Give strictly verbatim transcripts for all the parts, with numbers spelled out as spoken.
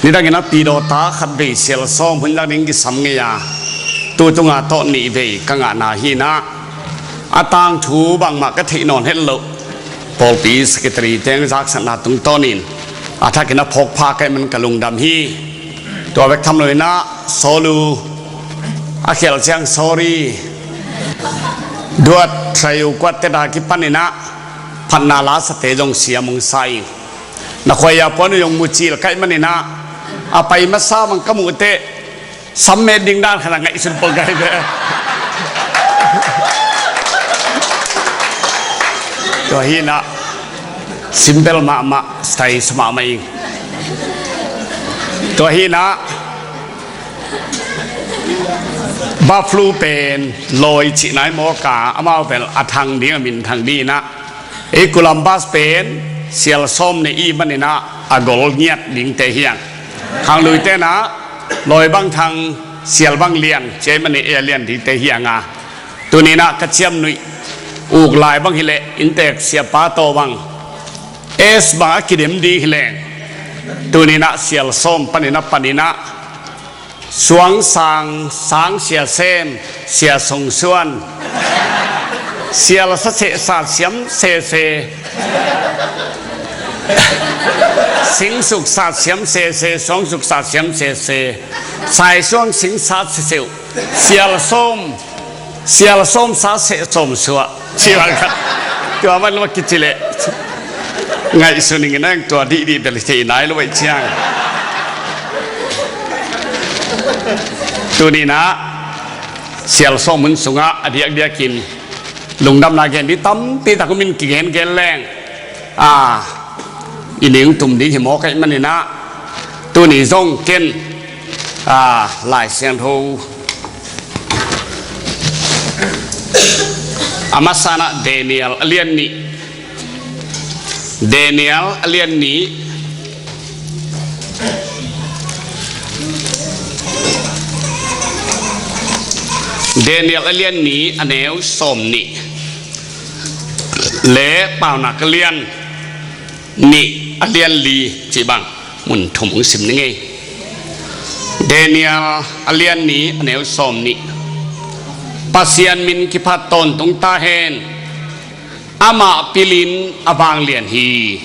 Nidangin a pidaw ta khat vei sial sawm hun lak ding kisam ngei a, tu tunga tawh nih vei ka ngahna hi inah, a tangthu bangmah ka theih nawn het loh. Pawlpi secretary teng zaksatna tungtawnin a thakin a phawk pha ka hih man ka lungdam hi. Tua bek tham lo inah, sawl uh, a khial ciang sorry. Duat trai uh kuat teta kipan inah phatna lasate zong siam hong sa ing. Na khuaia puan uh zong mucil ka hih man inah, a pai masa bang ka muh teh, sam met ding dan khat a ngaihsun pawlkai ve. Tua hi inah, simple mahmah, style sa mahmah ing. Tua hi inah, Buffalo pen lawi cihna hi mawk a, amau bel a thang ding, a minthang ding inah, ei Columbus pen sial sawm nei i hih man inah a gol ngiat dingte hi ang. Khangluite inah lawi bang thang, sial bang lian, cia i hih man inah ei a lian dingte hi ang a. Tuni inah ka ciamnuih uk lai bang hileh inntek siapa tawh bang, S bang a kidem ding hileng, tuni inah sial sawm pan inah, pan inah, suang sang sang sia sem, sia song suan, sial sa seh sat siam sese, sing suk sat siam sese, suang suk sat siam sese, sai suang sing sat seseuh, sial sawm, sial sawm sa seh sawm suah, ci bang khat. Tua man mah kici leh ngaihsun ing inah, tua dihdih bel thei nai lo ahih ciang. Tuni inah sial sawm hun sungah a diakdiakin lungdamna gen ding tampi tak om in, kigengen leng, a, i ning tum ding hi mawk ahih man inah, tuni zong ken, a, Lai Siangtho a masa inah Daniel a lian nih, Daniel a lian nih, Daniel a lian nih a neu sawm nih le Paunak a lian nih a lian li cih bang mun thum hong sim ning ei. Daniel a lian nih a neu sawm nih. Pasian min kiphat tawntung ta hen. Amah pilin a vanglian hi.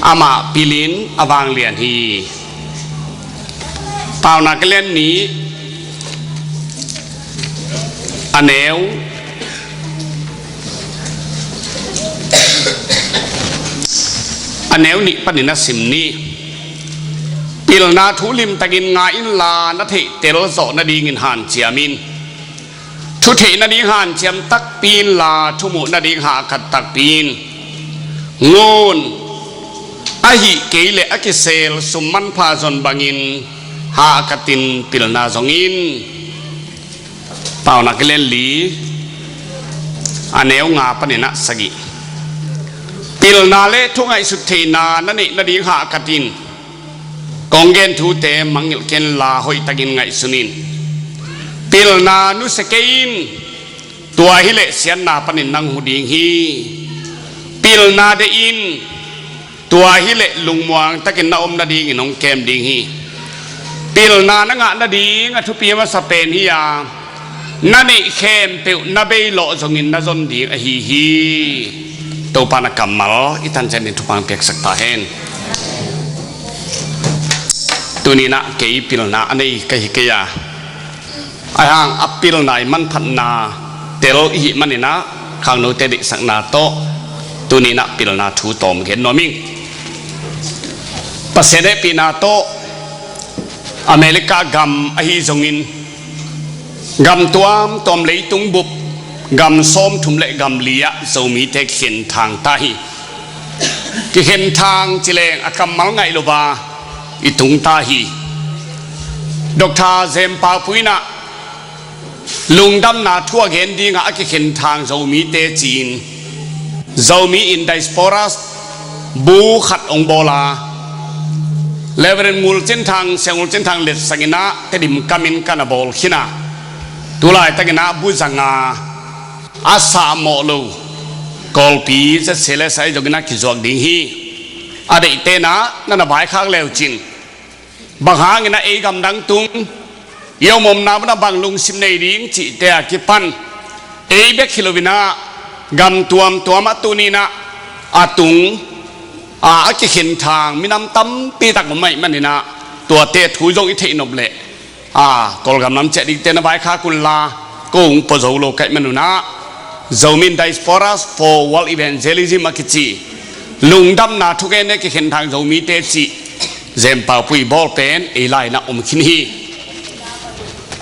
Amah pilin a vanglian hi. Paunak a lian nih a neu, a neu nih panin a sim ni. Pilna thu limtakin ngah inla, na theihtel zawh nadingin hanciam in. Thu theih nading hanciam takpi inla, thu muh nading hahkat takpi in. Ngun, ahih kei leh a kisel sum manpha zon bangin hahkatin pilna zong in. Paunak a lian li a neu nga panin a sagih. Pilna le thu ngaihsut theihna na neih nading hahkat in. Kong gen thute mangngilh kenla hoihtakin ngaihsun in. Pilna nusia kei in, tua hileh siatna panin nang hu ding hi. Pilna deih in, tua hileh lungmuang takin na om nadingin hong kem ding hi. Pilna na ngah nading a thupi masa pen hi a, na neih khempeuh na bei lawh zongin na zon ding ahi hi. Topa na kammal i tan cianin thupha piaksak ta hen. Tuni inah kei pilna a nei ka hi kei a, ahi hang a pilna i manphatna tel i hih manin ah khangnote deihsakna tawh tuni inah pilna thu tawm gen nuam ing. Pasian hehpihna tawh America gam ahi zongin, gam tuamtuam leitung bup gam sawmthum le gam li ah Zomite kikhen thang ta hi. Kikhen thang ci leng a kammal ngaih lo a i tung ta hi. Doctor Jem Pau Pu in ah lungdamna thu a gen dingah a kikhen thang Zomite ci-in, Zomi in diaspora bu khat hong bawl a, Reverend Ngul Cin Thang, Sia Ngul Cin Thang letsakna ah Tedim kamin ka na bawl khin a, tulaitak in ah bu zanga a sahmawh lo Kawlpi Z C L S ahi zongin ah kizuak ding hi. A deihte in ah na na vaikhak leucin Bang hangin ah ei gamdang tung, i om omna munah bang lungsim nei ding cihte a kipan ei bek hi loinah gam tuamtuam ah tuninah a tung a, a kikhenthang minam tampi tak om ahih maninah tuate thu zong i theih nop leh a, Kawlgam lam ciah dingte na vaikhak unla ko hong pua zo lo ka hih manunah Zomi in Diaspora for World Evangelism a kici lungdamna thugente kikhenthang Zomite cih Zempau pui bawl pen ei lai-inah om khin hi.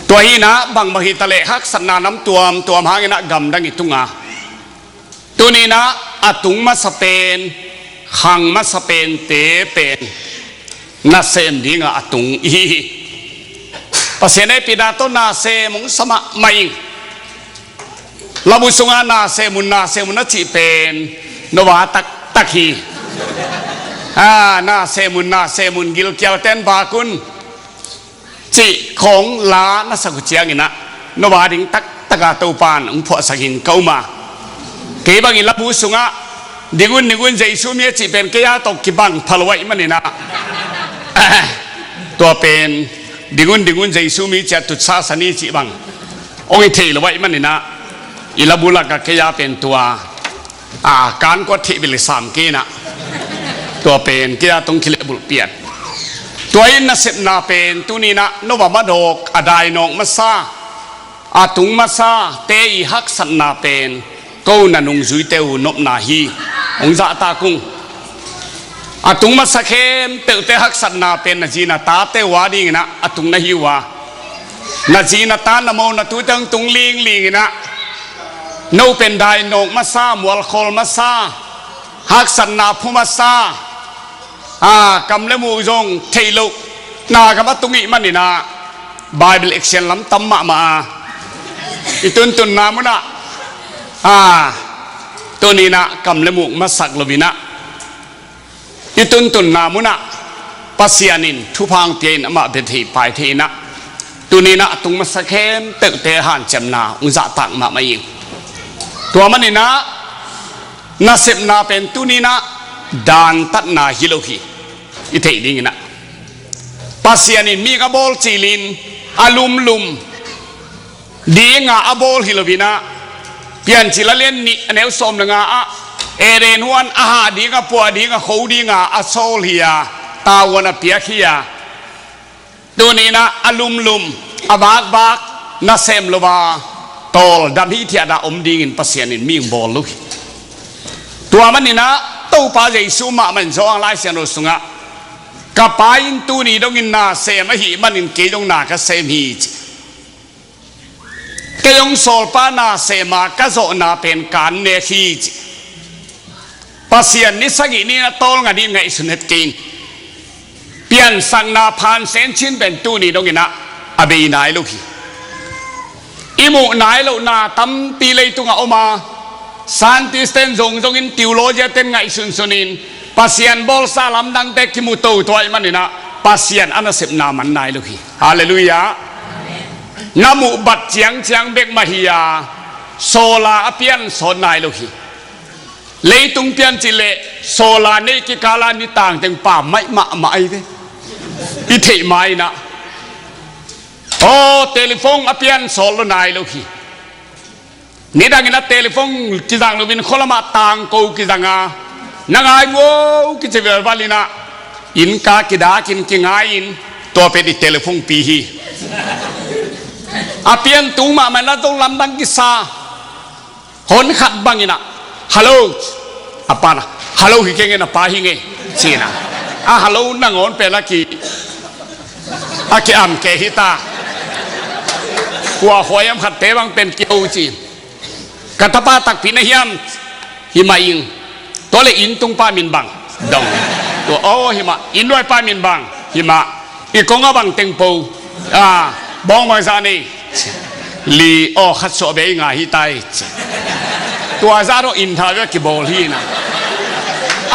Tua hinah bangbang hitaleh haksatna nam tuamtuam hanginah gamdang i tunga tuninah a tung masa pen, khang masa pente pen nasem dinga a tung ihi hi. Pasian ei pida tawh nasem hong sa mahmah ing. Labu sungah nasem un, nasem un a cih pen Noah taktak hi. A, nasem un, nasem un, gilkialten vak un cih khawng la na sak uh cianginah Noah ding taktaka Topan hong phuahsakin ka um a, kei bangin labu sungah ding un, ding un, Jesu mi a cih pen kei a tawh kibang pha lo ahih maninah tua pen ding un, ding un, Jesu mi ciah tutsa sani cih bang hong hi thei lo ahih maninah i labu lakah kei a pen tua a, kan kuat theih bel i sam kei inah tua pen kei a tong khileh bulh pian. Tua in nasepna pen tuninah Noah madawk a dainawk masa, a tung masa te i haksatna pen ko na nungzuite uh nopna hi. Hong zahtak ung. A tung masa khempeuhte haksatna pen na zi na tate uh a dinginah a tung na hi uh a, na zi na ta na mo na tute hong tung linglinginah no pen dainawk masa, mualkhawl masa, haksatna phu masa, a, kam le muh zong theih loh na gam a tung ih maninah Bible action lam tam mahmah a, i tuntunna munah a, tuninah kam le muh masak loinah i tuntunna munah Pasian in thupha hong pia in amah bia thei pai thei inah tuninah a tung masa khempeuhte hanciamna hong zahtak mahmah ing. Tua maninah nasepna pen tuninah dantatna hi lo hi. I theih dinginah Pasian in mihing a bawl cilin a lumlum dinga a bawl hi loinah Piancil a lian nih a neu sawm le nga ah Eden huan a hah dinga, puah dinga, kho dinga a sawl hi a, tavuan a piak hi a, tuninah a lumlum, a vakvak, nasem lo a tawldam hithiatna om dingin Pasian in mihing bawl lo hi. Tua maninah Topa Jesu mahmah in Johan Lai Siangtho sungah ka Pa in tuni dongin na sem ahih manin kei dong na ka sem hi ci. Kei hong sawlpa na sem a ka zawhna pen kan nek hi ci. Pasian ni sagih ni-in a tawlnga ding ngaihsun het kei in. Piansakna phansen cin pen tuni donginah a bei nai lo hi. I muh nai lohna tampi leitungah om a, scientist ten zongzongin, theologian ten ngaihsunsunin, Pasian bawlsa lamdangte kimu toto ahih maninah Pasian a nasepna man nai lo hi. Halleluiah. Na muh bat ciangciang bek mah hi a, sawla a pian sawt nai lo hi. Leitung piancil le sawla neih kikala nitang teng pammaih mahmah ahi ve. I theih ma-inah aw, telephone a pian sawt lo nai lo hi. Nidangin a telephone kizang loin khualamah tangko kizang a, na ngai muo kici velvalinah innka kidakin kingaiin tua pen i telephone pi hi. A pian tung mahmah na zong lamdang kisa. Hon khat banginah, "Hallo," a panah, "Hallo hi kenge, na pa hi nge," cinah, a hallo nangawn pen a ki, a ki-am kei hita. Kua huaiam khatte bang pen kiho ci. "Ka tapa takpi na hiam?" "Hi mah ing." "Tua le inn tungpa min bang?" "Dong." "Tua aw, hi mah." "Inn nuaipa min bang?" "Hi mah." "I kong a bang teng po?" "A, bawng bangzah nei?" "Li aw, khat suah bei ngai hi tai," ci. Tua zah dong inn tha bia kibawl hi na.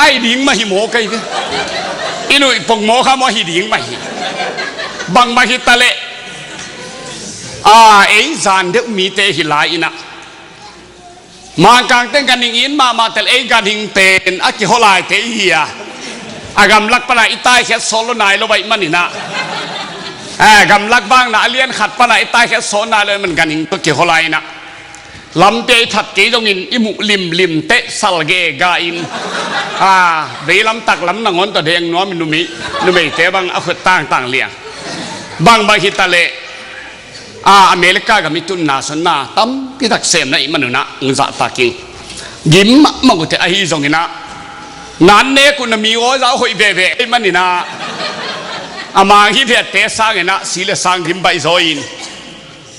Ai ding mah hi maw kei ve. I nuih pong maw kha maw hi ding mah hi. Bangmah hi taleh a, ei zan deuh mite hi lai inah Mangkang teng ganhing in mahmah tel ei ganhing pen a kihaw laite i hi a, a gamlak pana i taikhiat sawt lo nai lo baih maninah Ah, gamlak vangna a lian khat pana i taikhiat sawtna le man ganhing tawh kiholai inah, lampi a i that kei zongin i muh limlim teh sal gega in, ah, veilam taklam nangawn tawh deng nuam i numei, numeite bang a khut tangtang liang. Bangbang hitaleh, ah, America gam i tunna sonna tampitak semna i manunah ung zahtaking gim mahmah uhte ahi zonginah, nan nek uh na mi aw zah hoih veve i maninah, a mang hi viatte sanginah si le sang gim baih zaw in,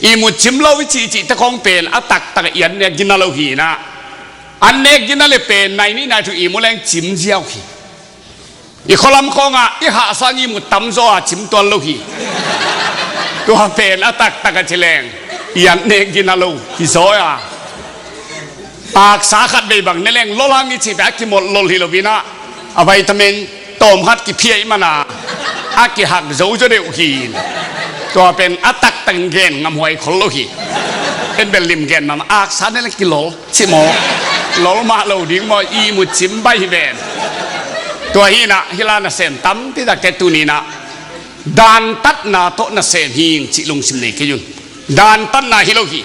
ihmut cim lo i cihcihte khong pen a taktak i an nek gina lo hinah, an nek gina le pen nai nih nai thu ihmu leng cim ziau hi. I khualam khawngah i hahsa ngi mu tamzaw a cim tuan lo hi. Tua pen a taktak a ci leng i an nek gina lo hi zaw a. Aksa khat vei bang ne leng lolhang i cih pen a kimawlh lol hi loinah, a vitamin tawm khat kiphiaih mana a kihak zozo deuh hi. Tua pen a taktak gen ngamhuai khol lo hi. En bel lim gen mama aksa ne leng kilol. Ci maw? Lol mah lo ding maw, ihmu cim baih hi ven. Tua hinah hila nasem tampi takte tuninah dantatna tawh nasem hing cih lungsim nei kei un. Dantatna hi lo hi.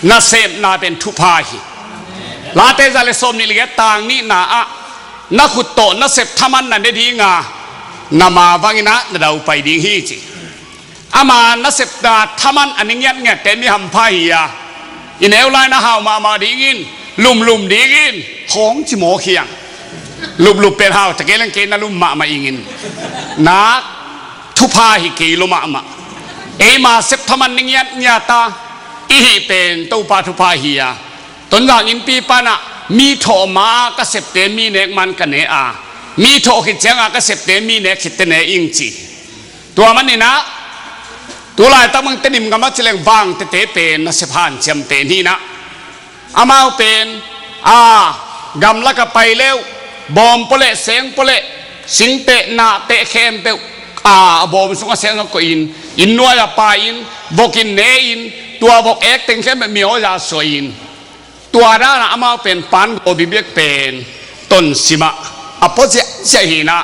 Nasemna pen thupha hi. Late za le sawm nih le giat tang nihna ah, na khut tawh nasep thaman na ne dinga, na ma vanginah na daupai ding hi ci. Ama nasepna thaman a ni ngiatngiatte mi hampha hi a, i neu laina hau mahmah dingin, lumlum dingin khawng ci mawk hiang. Luplup pen hau ta kei leng kei na lum mahmah ingin, nak thupha hi kei lo mahmah. Eima sep thaman ni ngiatngiata i hih pen Topa thupha hi a, Tonzang innpi panah mi thawh ma-a ka septe mi nek man ka ne a, mi thawh khit cianga ka septe mi nek khitte ne ing ci. Tua maninah tulaitak bang Tedim gam a ci leng vang tete pen nasep hanciam pen hinah, amau pen a gamlak a pai leuh, bawm pawleh seng pawleh, singteh nahteh khempeuh a bawm sungah seng a koihin, inn nuai a pai-in, vokin ne-in, tua vok ek teng khempeuh mi aw za suai-in, tua danah amau pen pan gaw bibiak pen tonsimah a pua ziahziah hinah,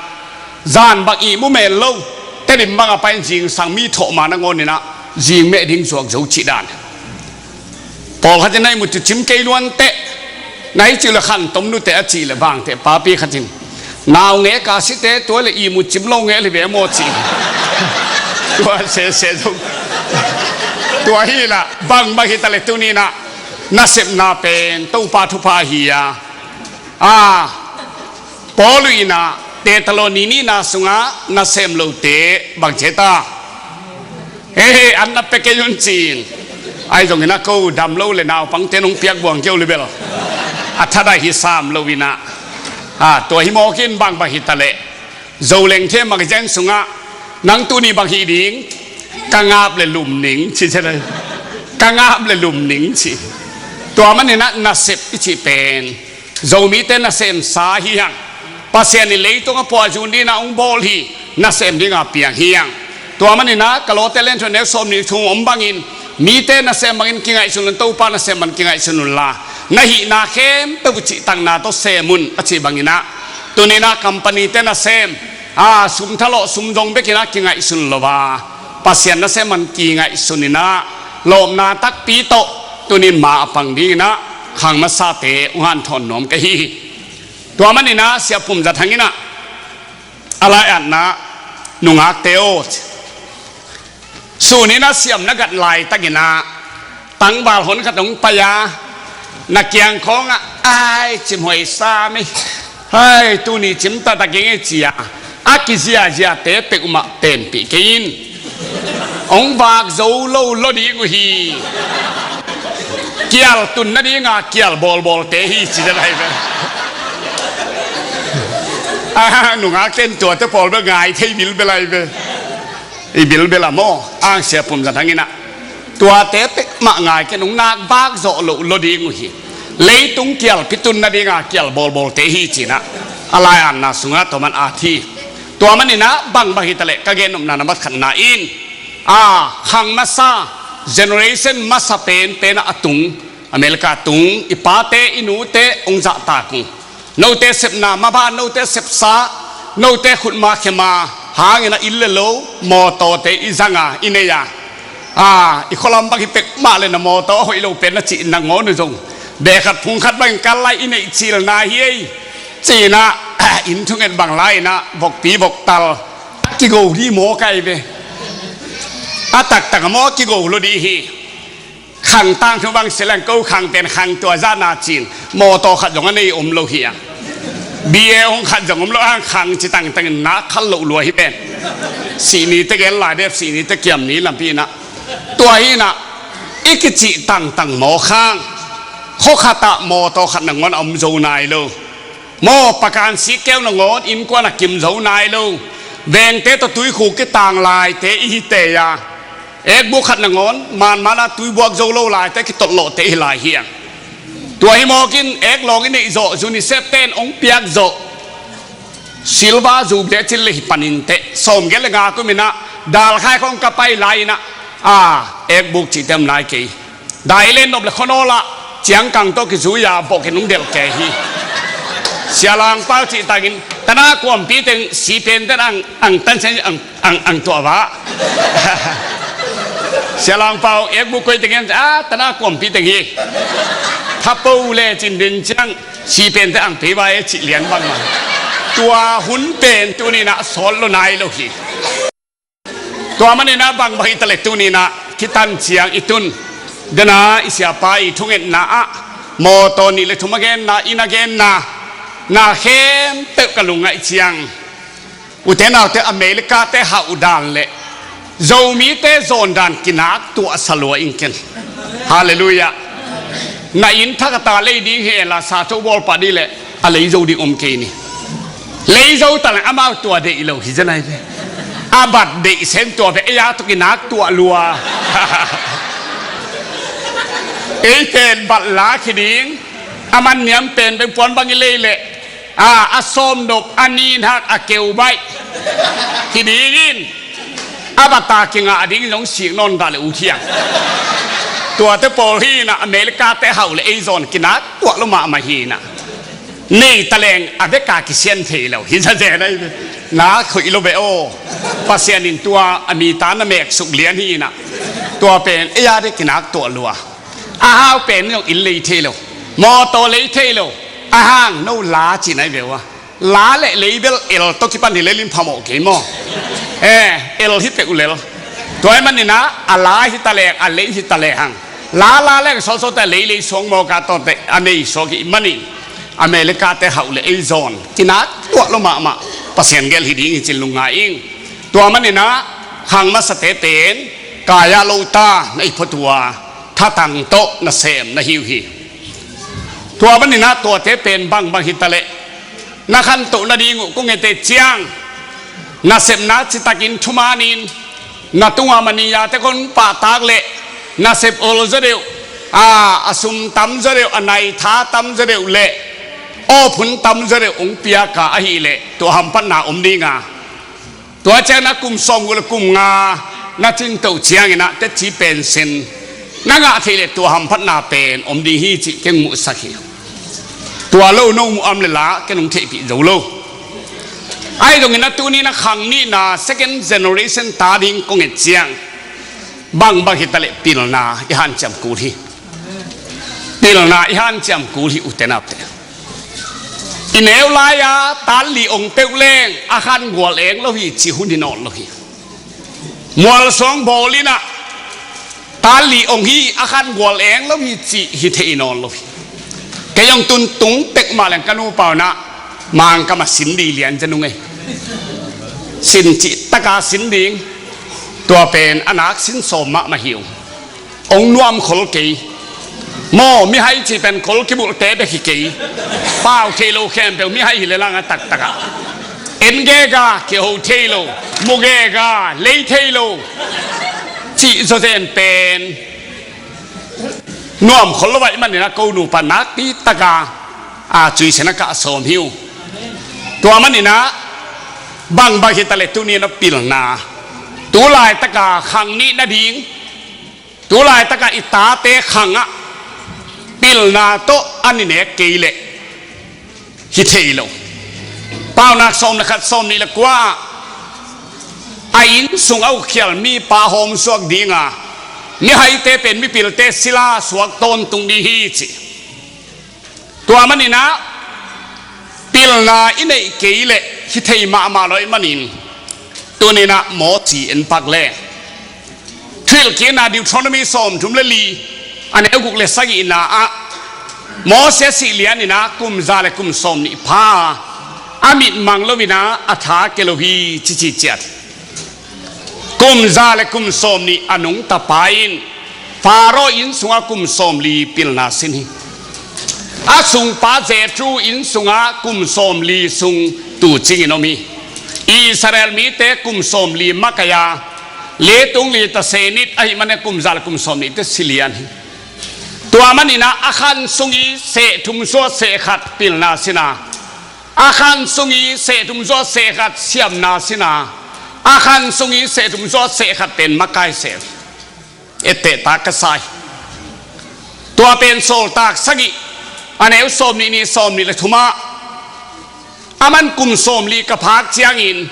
zan bang ihmu mel lo, Tedim bang a pai-in zingsang mi thawh ma nangawninah zing meh ding zuak zo cih dan. Pawlkhat in na ihmut uh cim kei luanteh, na i cih le khantom nuteh a cih le vangteh papi khat in, nau ngek a site tua le ihmut cim lo ngek le ve maw cih. Tua sese zong tua hi lah bangbang hi ta le tuninah nasepna pen Topa thupha hi a. A, Paul inah Thessaloni nihna sungah nasem lote bang ci ta? He he, an na pia kei un ci-in. Ahi zongin a ko dam lo le naupangte nong piak buang kei uh libel a thadah hi sam lo inah, a, tua hi mawkin bangbang hi ta leh Zoleng the magazine sungah nang tuni bang hi ding? Ka ngap le lum ning ci, ci le ka ngap le lum ning ci. Tua maninah nasep i cih pen Zomite nasemsa hi hang. Pasian in leitung a puahzun dinah hong bawl hi. Nasem dinga piang hi hang. Tua maninah ka lawte lenthu neu sawm nih thum om bangin, mite nasem bangin kingaihsun un, Topa nasem bangin kingaihsun unla, na hihna khempeuh uh cihtakna tawh sem un a cih banginah, tuninah company-te nasem, a, sum thalawh sum zong bekinah kingaihsun lo a, Pasian nasem bangin kingaihsun inah, lawpna takpi tawh tunin ma a pang dinginah khang masate hong hanthawn nuam ka hi hi. Tua maninah Sia Pum Za Thang inah a lai-atna, nungakte aw, suninah siamna gat laitakinah tangval hon khat hong pai a, na kiang khawngah, ai, cimhuai sa mi, hai, tuni cim taktak ing e ci-a a kiziaziate pek umah penpih kei in. Hong vak zo lo lo ding uh hi. Kial tun nadinga kial bawlbawlte hi ci dek ahi ve. A, nungakte in tuate pawl bel ngai thei bilbel ahi ve. I bilbel a maw, ang Sia Pum Za Thang inah tuate pek mah ngai ken, hong nak vak zawh loh lo ding uh hi. Leitung kial pitun nadinga kial bawlbawlte hi cinah a lai-atna sungah tua man at hi. Tua maninah bangbang hi ta leh ka gennopna nambat khatna in, a, khang masa, generation masa penpenah a tung, America tung i pate i nute hong zahtak uh. Note sepna maban, note sepsa, note khutma khema, Hangin a inn le lo, mawtawte i zanga i nei a, a, i khualam bang hi pek mah le na mawtaw a hoih lo pen na cih nangawn uh zong beh khat phung khat bangin kal lai i neih cilna hi ei. Ci-in ah, inn thunget bang lai-in ah vokpi voktal a kigo dih maw kai ve. A taktak a maw a kigo lo dih hi. Khang tangthu bang sia leng ko khang pen khang tua zahna cin mawtaw khat zong a nei om lo hi a. B A hong khat zong om lo ang khang ci tangtangin na khal loh lua hi pen. Sihni te gen lai dep sihni te kiam ni lampi inah. Tua hi inah i kicih tangtang maw khang. Khua khatah mawtaw khat nangawn a om zo nai lo. Maw pakan sikkeu nangawn innkuan a kim zo nai lo. Vengte tawh tuikhuk kitang laite i hi tei a. Ekbuk khat nangawn manmana tuibuak zo lo laite kitotlawhte i hi lai hiang. Tua hi mawkin ek lawng i neih zawh, UNICEF ten hong piak zawh silver jubilee cin le hi panin teh sawmgiat le nga kum inah dalkhai khawng ka pai lai inah, a, ekbuk cihte om nai kei. Dai le nop le khonawlah ciangkang tawh kizui-a bawkin hong delh kei hi. Sia Langpau cih tangin tana kuampi teng sipen ten ang, ang tansen ang, ang, ang tuah vah. Sia Langpau ekbuk koi teng en a tana kuampi teng hi. Thapo le cin den ciang sipen ten ang pei vai e cih lian bangmah. Tua hun pen tuninah sawt lo nai lo hi. Tua maninah bangbang hi taleh tuninah kitan ciang i tun dena i siapa i thungetna ah mawtaw nih le thum a genna inn a genna na khempeuh ka lungngaih ciang ute naute America-te hauh dan le Zomite zawn dan kinak tuahsa lua ing ken. Halleluiah. Na inn thak a ta lei ding hi en la sa tho bawl pah dih leh a lei zo ding om kei ni. Lei zo ta leng amau tua deih lo hi zenai ve. A bat deih sen tua ve ei a tuk i nak tuah lua. Ei pen bat la khi ding. A man niam pen beng puan bang i lei leh a, a sawm nop a nin hak a keu baih khi ding in. A bata kingah ding zong sik nawn dah le uh thiang. Tuate pawl hi inah America-te hauh le ei zawn kinak tuah lo mahmah hi inah. Nei taleng a beka kisian thei lo hi zazen ahi ve. Nak hoih lo ve aw. Pasian in tua a mi ta na meksuk lian hi inah tua pen ei a dek kinak tuah lua. A hau pen zong inn lei thei lo. Mawtaw lei thei lo. A hang no la cin ahi ve uh a. La le lei bel el tawh kipan hi lel in phamawh kei maw? Eh, el hi pek uh lel. Tua hi maninah a la hi taleng a lei hi taleng hang la la leng sawtsawt a lei lei suang mawk a tawte a nei suak hi manin America-te hauh le ei zawn kinak tuah lo mahmah Pasian gel hi ding hi cin lungngai ing. Tua maninah khang masate pen kai-ah lo ta na i phuatua thatang tawh nasem na hi uh hi. Tua maninah tuate pen bangbang hi taleh na khantoh nading uh kong ete ciang nasepna citakin thumanin na tungah maniyate kon pahtak leh nasep ol zaw deuh a, a sum tam zaw deuh a, naitha tam zaw deuh leh awphun tam zaw deuh hong piaka ahileh tua hampatna om dinga. Tua ciang na kum sawmguk le kum nga na cingtoh cianginah tetci pensen na ngah theih leh tua hamphatna pen om ding hi cih keng muhsak hi. Tua lo no muh am le la ken hong theihpih zo lo. Ahi zongin a tuni na khang nihna second generation ta ding kong et ciang bangbang hi taleh pilna i hanciam kul hi. Pilna i hanciam kul hi ute naute. I neu lai-a tan li ong peuh leng a khan gual eng lo hi cih hun hi nawn lo hi. Mualsuang bawl inah tan li ong hi a khan gual eng lo hi cih hi thei nawn lo hi. Kei ong tun tung pek mah leng ka nupa unah Mangkam a sin di lian zen ung ei. Sin cih taka sin ding tua pen a nak sin sawm mahmah hi ung. Ong nuam khol kei. Maw mihai cih pen khol kibulhte bek hi kei. Pau thei lo khempeuh mihai hi le lang a taktakah en gega kiho thei lo, mu gega lei thei lo cih zawzen pen nuam khol lo vaih maninah ko nupa nakpi taka a cuisen a kah sawm hi uh. Tua maninah bangbang hi taleh tuni na pilna tu laitaka khang nih nading tu laitaka i tate khangah pilna tawh a ni nek kei leh hi thei lo. Paunak sawm le khat sawm nih le kua ah A inn sung a ukhial mipa hawmsuak dinga mihaite pen mipilte sila suak tawntung ding hi ci. Tua maninah pilna i neih kei leh hi thei mahmah lo ahih manin tuninah Mawsi en pak le. Thuhilhkikna Deuteronomy sawmthum le li a neu guk le sagihna ah Mawsi a sih lianinah kum za le kum sawmnih pha a, a mit mang loinah a tha ke lo hi cici ciat. Kum za le kum sawmnih a nungta pa in Faro inn sungah kum sawmli pilna sin hi. A sungpa Jethro inn sungah kum sawmli sung tuucingin om hi. Israel mite kum sawmli makaih a, leitung li ta senit ahih manin kum za le kum sawmnihte si lian hi. Tua maninah a khan sung i seh thum suah seh khat pilna sin a, a khan sung i seh thum suah seh khat siamna sin a, a khan sung i seh thum suah seh khat pen makai seh. Etteh ta ka sa hi. Tua pen Sawltak sagih a neu sawmnih nih sawmnih le thum ah, aman kum sawmli ka phak ciangin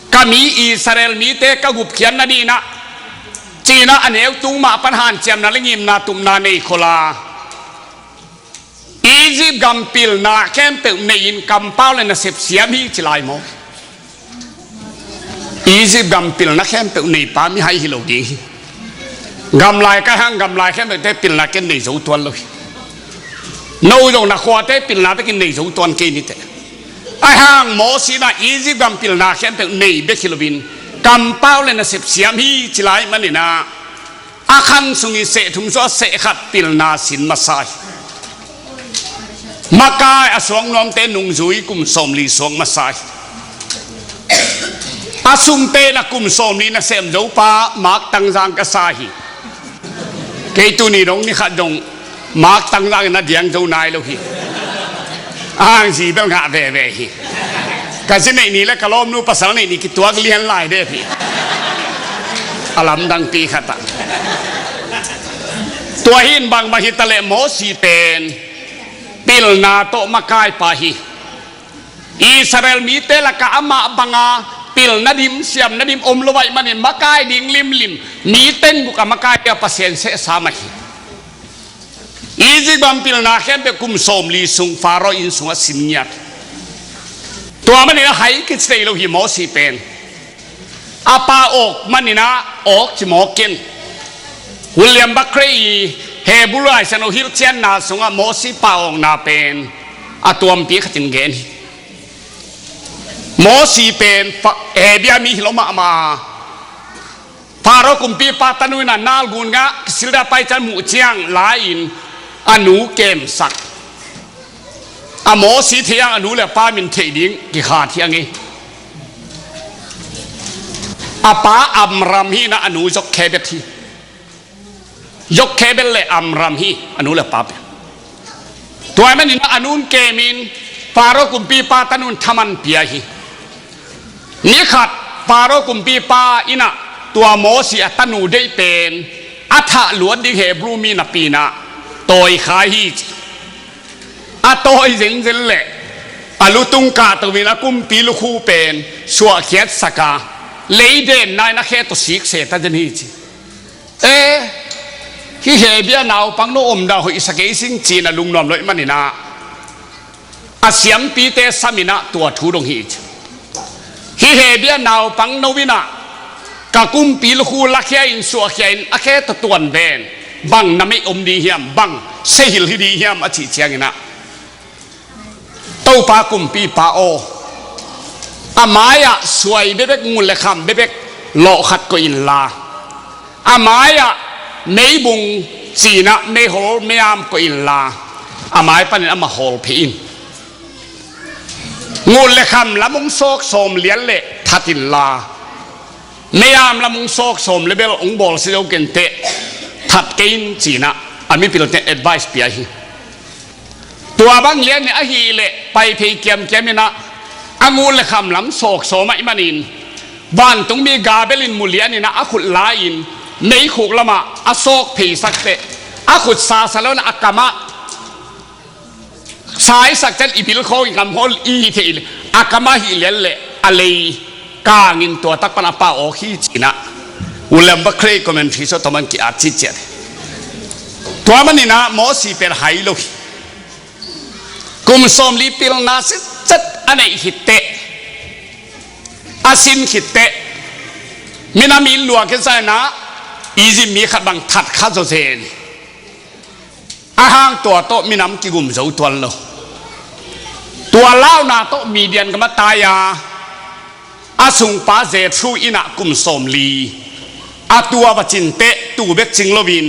ka mi Israel mite ka gupkhiat nadinah cinah a neu tung mah pan hanciamna le ngimna tupna nei khol a, Egypt gam pilna khempeuh nei-in kampau le nasep siam hi ci lai maw? Egypt gam pilna khempeuh neipa mihai hi lo ding hi. Gamlai kai hang gamlai khempeuhte pilna ken nei zo tuan lo hi. No zong na khuate pilna bekin nei zo tuan kei nite. Ahih hang Mawsi inah Egypt gam pilna khempeuh nei bek hi loin kampau le nasep siam hi ci lai maninah a khan sung i seh thum suah seh khat pilna sin masa hi. Makai a suak nuamte nungzui kum sawmli suak masa hi. A sung pen a kum sawmli nasem zo pa Mak Tangzang ka sa hi. Kei tuni dong ni khat dong Mak Tangzang in a diang zo nai lo hi. A hang zi bel ngah veve hi. Ka zi neih ni le ka lawmnu pasal neih ni kituak lian lai dep hi. A lamdangpi khat ah tua hi in bangbang hi taleh Mawsi pen pilna tawh makai pa hi. Israel mite lakah amah banga pilna dim siamna dim om lo ahih manin makai ding limlim, mi teng buk a makai a Pasian sehsa mah hi. Egypt gam pilna khempeuh kum sawmli sung Faro inn sungah sin ngiat. Tua manin a hai kici thei lo hi Mawsi pen. A pa awk maninah awk ci mawk ken. William Barclay i Hebrew Laisiangtho hilhcianna sungah Mawsi pa awkna pen a tuampi khatin gen hi. Mawsi pen Hebia mi hi lo mahmah a, Faro kumpipa tanu inah nalgun ngah kisilda pai ciang muh ciang la-in a nu kemsak. A Mawsi thei hang a nu le a pa min theih ding kikhat hi a ngei. A pa Amram hi inah a nu Jokhebed hi. Jokhebed le Amram hi a nu le a pa pen. Tua ahih manin a nun kemin Faro kumpipa tanun thaman pia hi. Nikhat Faro kumpipa inah tua Mawsi a tanu deih pen a thah luat ding Hebrew mi napi inah tawi khai hi ci. A tawi zenzen leh a lutung kahto in a kumpi lukhu pen suahkhiatsak a, leidenna in a khe tawh sikse ta zen hi ci. E, hih Hebia naupang no omdan hoihsa kei sing ci-in a lungnuam lo ahih maninah a siampite sam inah tua thu dong hi ci. Hih Hebia naupang no inah ka kumpi lukhu lakhia in suahkhia in a khe tawh tuan ven, bang na meih om ding hiam, bang sehil hi ding hiam a cih cianginah Topa kumpipa aw, a mai-ah suai bekbek, ngut le kham bekbek lawh khat koih inla, a mai-ah meibung cinah meihol meiam koih inla, a mai panin amah hawl phei in. Ngut le kham lam hong sawk sawm lian le that inla, meiam lam hong sawk sawm le bel hong bawlsia zo kenteh, that kei in cinah a mipilte advice pia hi. Tua bang lian in ahih leh pai phei kiamkiam inah a ngut le kham lam sawk sawm ahih manin vantungmi Gabriel in mu lian inah a khut la-in meikhuk lamah a sawk pheisak teh, a khut sasa lo inah a kamah saisak ciang i bil khawng i kam hawl i hi thei leh a kamah hih lian leh a lei kangin tua tak pan a pau awk hi ci-in ah William Barclay commentary sawh tawh man ki-at citciat hi. Tua manin ah Mosi pen hai lo hi. Kum sawmli pilna sitset a neih khit teh, a sin khit teh, minam in luak hi zah in ah Egypt mi khat bang that kha zawzen hi. A hang tua tawh minam kigum zo tuan lo. Tua launa tawh Midian gam ah tai a, a sungpa Jethro in ah kum sawmli a tua va cin teh, tuu bek cing loin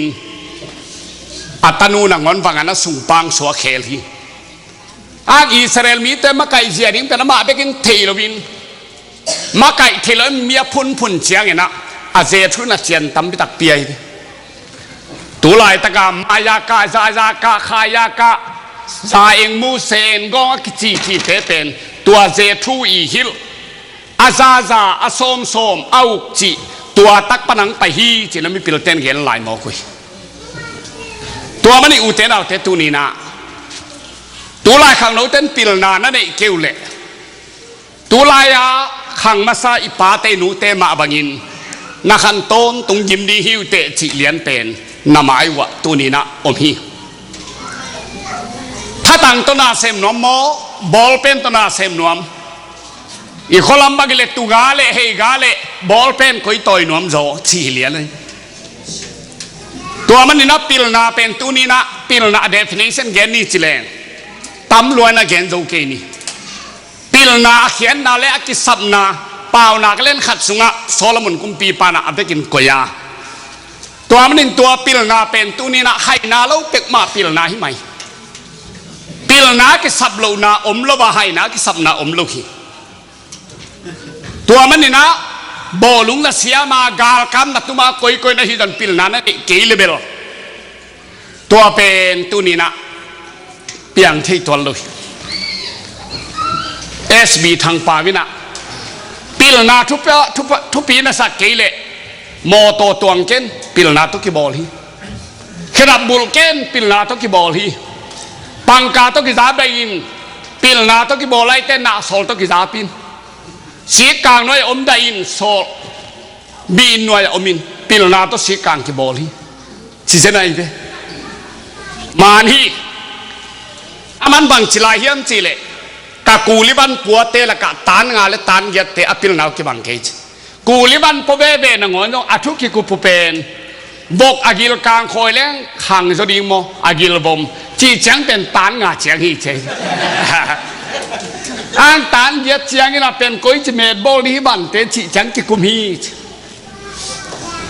a tanu nangawn vang a na sungpa hong suak khel hi. A Israel mite makaih zia ding pen amah bekin thei loin, makaih thei loin mi a phunphun ciangin ah a Jethro in ah cian tampi tak pia hi. Tu laitak a maya kah, zaza kah, khaya kah, za eng, mu se eng, gawng a kici cite pen tua Jethro i hilh, a zaza, a sawmsawm, a uk cih tua tak pan hong pai hi ci-in ah mipilte'n gen lai mawk uh hi. Tua manin ute naute, tuni-in ah tu lai khangnote'n pilna na neih kei uh leh, tu lai-a khang masa i pate i nute mah bangin na khan tawntung gim ding hi uh teh cih lian pen na mai uh ah tuni-in ah om hi. Thatang tawh na sem nuam maw, bawlpen tawh na sem nuam? I khualam bang hi leh tuga leh heiga leh bawlpen koi tawi nuam zaw cih hi lian hi. Tua manin ah pilna pen tuni-in ah pilna a definition gen ni ci leng tam lua-in ah gen zo kei ni. Pilna a khiatna leh a kisapna, Paunak lian khat sungah Solomon kumpipa in ah a vekin koih a, tua manin tua pilna pen tuni-in ah haina lo pek mah pilna hi mai. Pilna a kisap lohna om lo a, haina a kisapna om lo hi. Tua manin ah bawlung na siam a, galkap na tum a, koikoi na hih zah in pilna na neih kei leh bel, tua pen tuni-in ah piang thei tuan lo hi. S B Thangpau in ah pilna thupi, thupi, thupi na sak kei leh mawtaw tuang ken, pilna tawh kibawl hi. Khedap bulh ken, pilna tawh kibawl hi. Pangka tawh kiza bek in, pilna tawh kibawl lai teh nahsawl tawh kiza pi in. Sikkang nuai-ah om dah in, sawl bi-inn nuai-ah om in, pilna tawh sikkang kibawl hi. Ci zen ahi ve. Man hi. Aman bangci lai hiam cih leh, ka kuli van puate lakah tan nga leh tan giatte a pilna uh kibang kei ci. Kuli van pua veve nangawn zong a thu kikup uh pen, vok a gil kang khawi leng khang zaw ding maw, a gil vom cih ciang pen tan nga ciang hi ci. Ang tan giat ciangin a pen koici met bawl ding hi vante cih ciang kikum hi ci.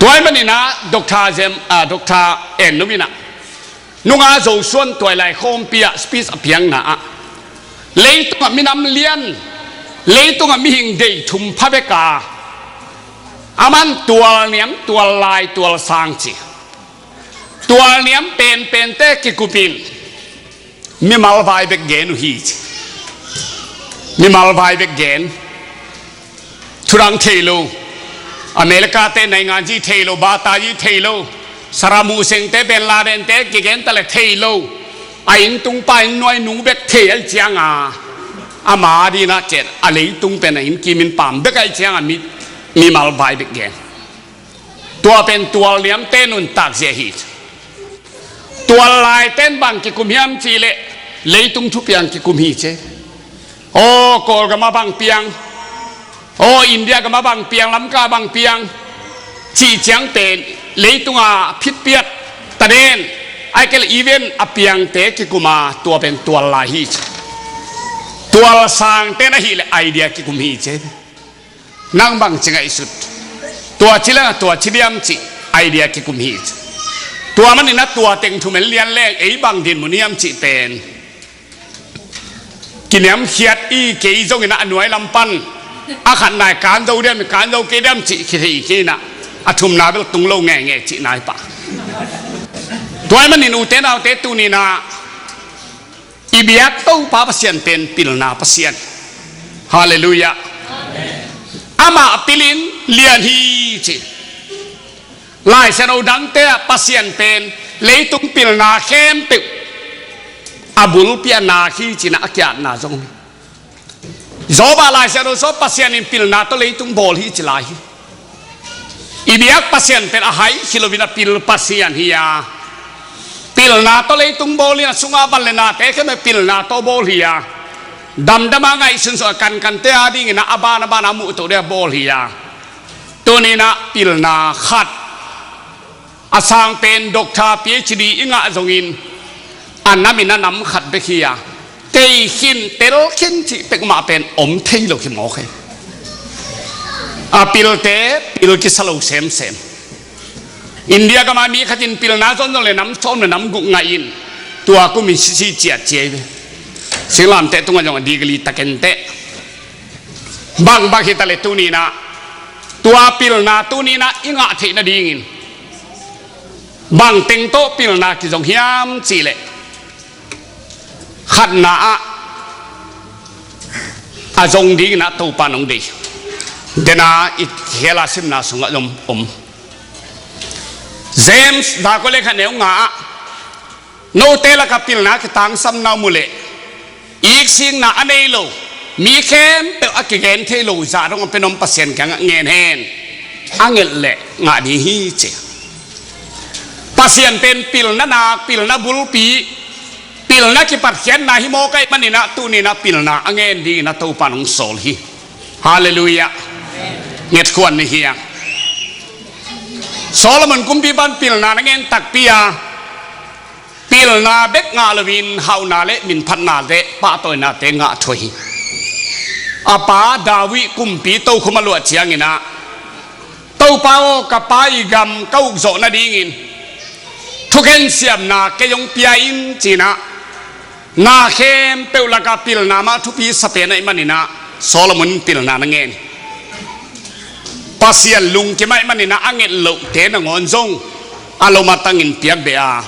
Tua ahih manin ah Doctor Jem, ah, Doctor En Num in ah, nunga Zo suan tuailai khawmpi ah speech a piakna ah, leitungah minam lian, leitungah mihing dei thum pha bek a, aman tual niam, tual lai, tual sang ci. Tual niam penpente kikup in, mimal vai bek gen uh hi ci. Mimal vai bek gen. Thudang thei lo. America te naingan zi thei lo, Bata zi thei lo. Saddam Hussein te, Bin Laden te kigen ta leh thei lo. A inn tungpa inn nuai nu bek thei ahih ciangin, ama ding in ah cen, a leitung pen a inn kim inn pam bek ahih ciangin mi, mimal vai bek gen. Tua pen tual niamte nuntak zia hi. Tual laite'n bang kikum hiam cih leh, leitung thupiang kikum hi ci. Aw, Kawlgam ah bang piang, aw, India gam ah bang piang, Lamka bang piang cih ciang pen, leitung a phitpiak taden, ahih kei leh event a piangte kikum a, tua pen tual lai hi ci. Tual sangte'n ahih leh idea kikum hi ci. Nang bangci ngaihsut? Tua ci leng a tua ci diam cih idea kikum hi ci. Tua manin a tua teng thumen lian leng ei bang dinmun hiam cih pen kiniamkhiat i, kei zongin a nuai lam pan a khat nai kan zo diam, kan zo kei diam cih khithei kei in a, a thumna bel tung lo ngeingei cih nai pah. Tua ahih manin ute naute, tuni-in a i biak Topa Pasian pen pilna Pasian. Halleluiah. Amah pilin lian hi ci. Laisiangtho dangte ah Pasian pen leitung pilna khempeuh a bulpi a nak hi ci-in a kiatna zong hi. Job a Lai Siangtho sung Pasian in pilna tawh leitung bawl hi ci lai hi. I biak Pasian pen a hai hi loin a pil Pasian hi a, pilna tawh leitung bawl hi a, sungah van le nate khempeuh pilna tawh bawl hi a, damdam a ngaihsun sungah kankante a dingin a ban a ban a muhtoh ding a bawl hi a, tuni-in ah pilna khat a sang pen doctor, P H D i ngah zongin a nam in a nam khat bek hi a, tei khin tel khin cih pek mah pen om thei lo hi mawk hi. A pilte pil kisa lo semsem. India gam a mi khat in pilna zon zong le nam sawm le nam guk ngah in tua kum in sisi ciat ci hi ve. Singlamteh tungah zong a degree ta kenteh. Bangbang hi ta leh tuni-in ah tua pilna tuni-in ah i ngah theih nadingin bang teng tawh pilna kizong hiam cih leh, khatna ah a zong dingin ah Topa in hong deih. Dena i khel a simna sungah zong om. James, Jakob lekha neu nga ah, note lakah pilna kitangsam na om uh leh, iksikna a nei lo, mi khempeuh a kigen thei lo zah dong a pen om Pasian kiangah ngen hen. A nget leh ngah ding hi ci. Pasian pen pilna nak, pilna bulpi, pilna kipatkhiatna hi mawk ahih manin ah tuni-in ah pilna a ngen dingin ah Topa in hong sawl hi. Halleluiah. Ngetkhuan ni hi a. Solomon kumpipa in pilna na ngen takpi a, pilna bek ngah loin hauhna le minphatnate, pahtawinate ngah thuah hi. A pa David kumpi tokhom a luah ciangin ah, Topa aw, ka pa i gam ka ukzawh nadingin thukhen siamna kei hong pia in ci-in ah, na khempeuh lakah pilna mah thupi sa pen ahih manin ah Solomon in pilna na ngen. Pasian lungkim ahih manin ah a nget lohte nangawn zong a lom a tangin piak beh a,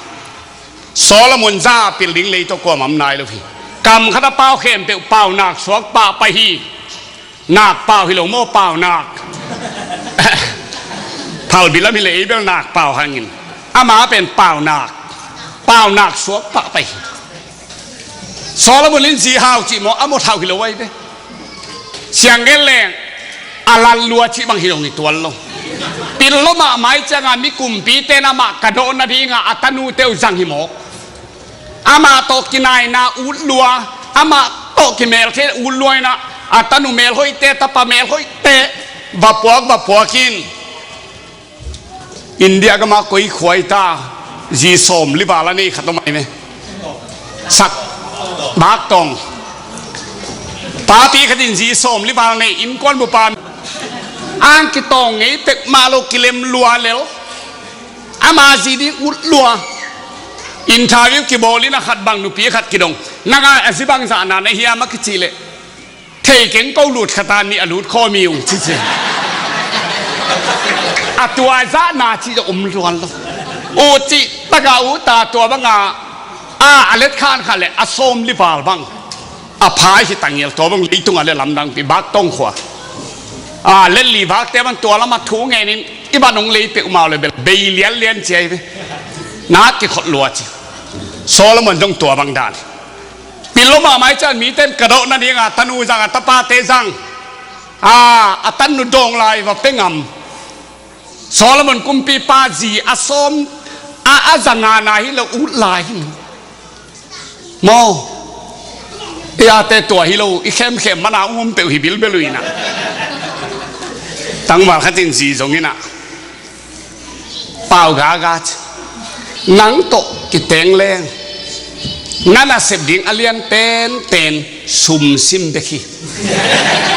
Solomon zah pil ding lei tawh kuamah om nai lo hi. Kam khat a pau khempeuh pau nak suak pah pai hi. Nak pau hi lo maw, pau nak. Phalbi lam hi leh ei bel nak pau hangin, ama pen pau nak, pau nak suak pah pai hi. Solomon in zi hau cih maw, a mawt hau hi lo ahi ve. Siang gen leng a lal lua cih bang hi lo, hi tuan lo. Pil lua mahmah ahih ciangin mi kumpite in amah ka dawh nadingin a tanute uh zang hi mawk. Amah tawh kinaina ut lua, amah tawh kimelthei ut lua in ah, a tanu melhoihte, tapa melhoihte va puak, va puak in. India gam a koi khua hi ta, zi sawmli val a nei khat om ahi ve. Sak, Bak Tawng. Papi khat in zi sawmli val nei, innkuan bupa, ang kitawng ngei pek mah lo, kilem lua lel. Ama zi ding ut lua. Interview kibawl in a khat bang nupi khat kidong. Nang a zi bangzahna na hiam a kicih leh, thei keng, ko lut khat a nih a lut khawm hi ung ci ci. A tua zahna cih zong om luan lo. Ut cih tak a ut a, tua bang a, a, a let khan khat leh a sawmli val bang a pha hi ta ngel, tua bang leitungah leh lamdangpi, Bak Tawng khua. A, let li vakte bang tua lamah thu ngenin i bat hong lei peuhmah uh leh bel bei lianlian ci ahi ve. Na kikhot lua ci. Solomon zong tua bang dan. Pil lua mahmah ahih ciangin mite in ka dawh nadingin a tanu zang, a tapate zang. A, a tanu dawng lai va pia ngam. Solomon kumpipa zi a sawm, a, a za nga na hi lo, ut lai hi. Maw, i ate tua hi lo, i khemkhem mana um peuh hi bilbel uh in ah. Tangval khat in zi zong in ah, pau gaga ci. Nang tawh kiteng leng, na nasep ding a lian penpen sum sim bek hi.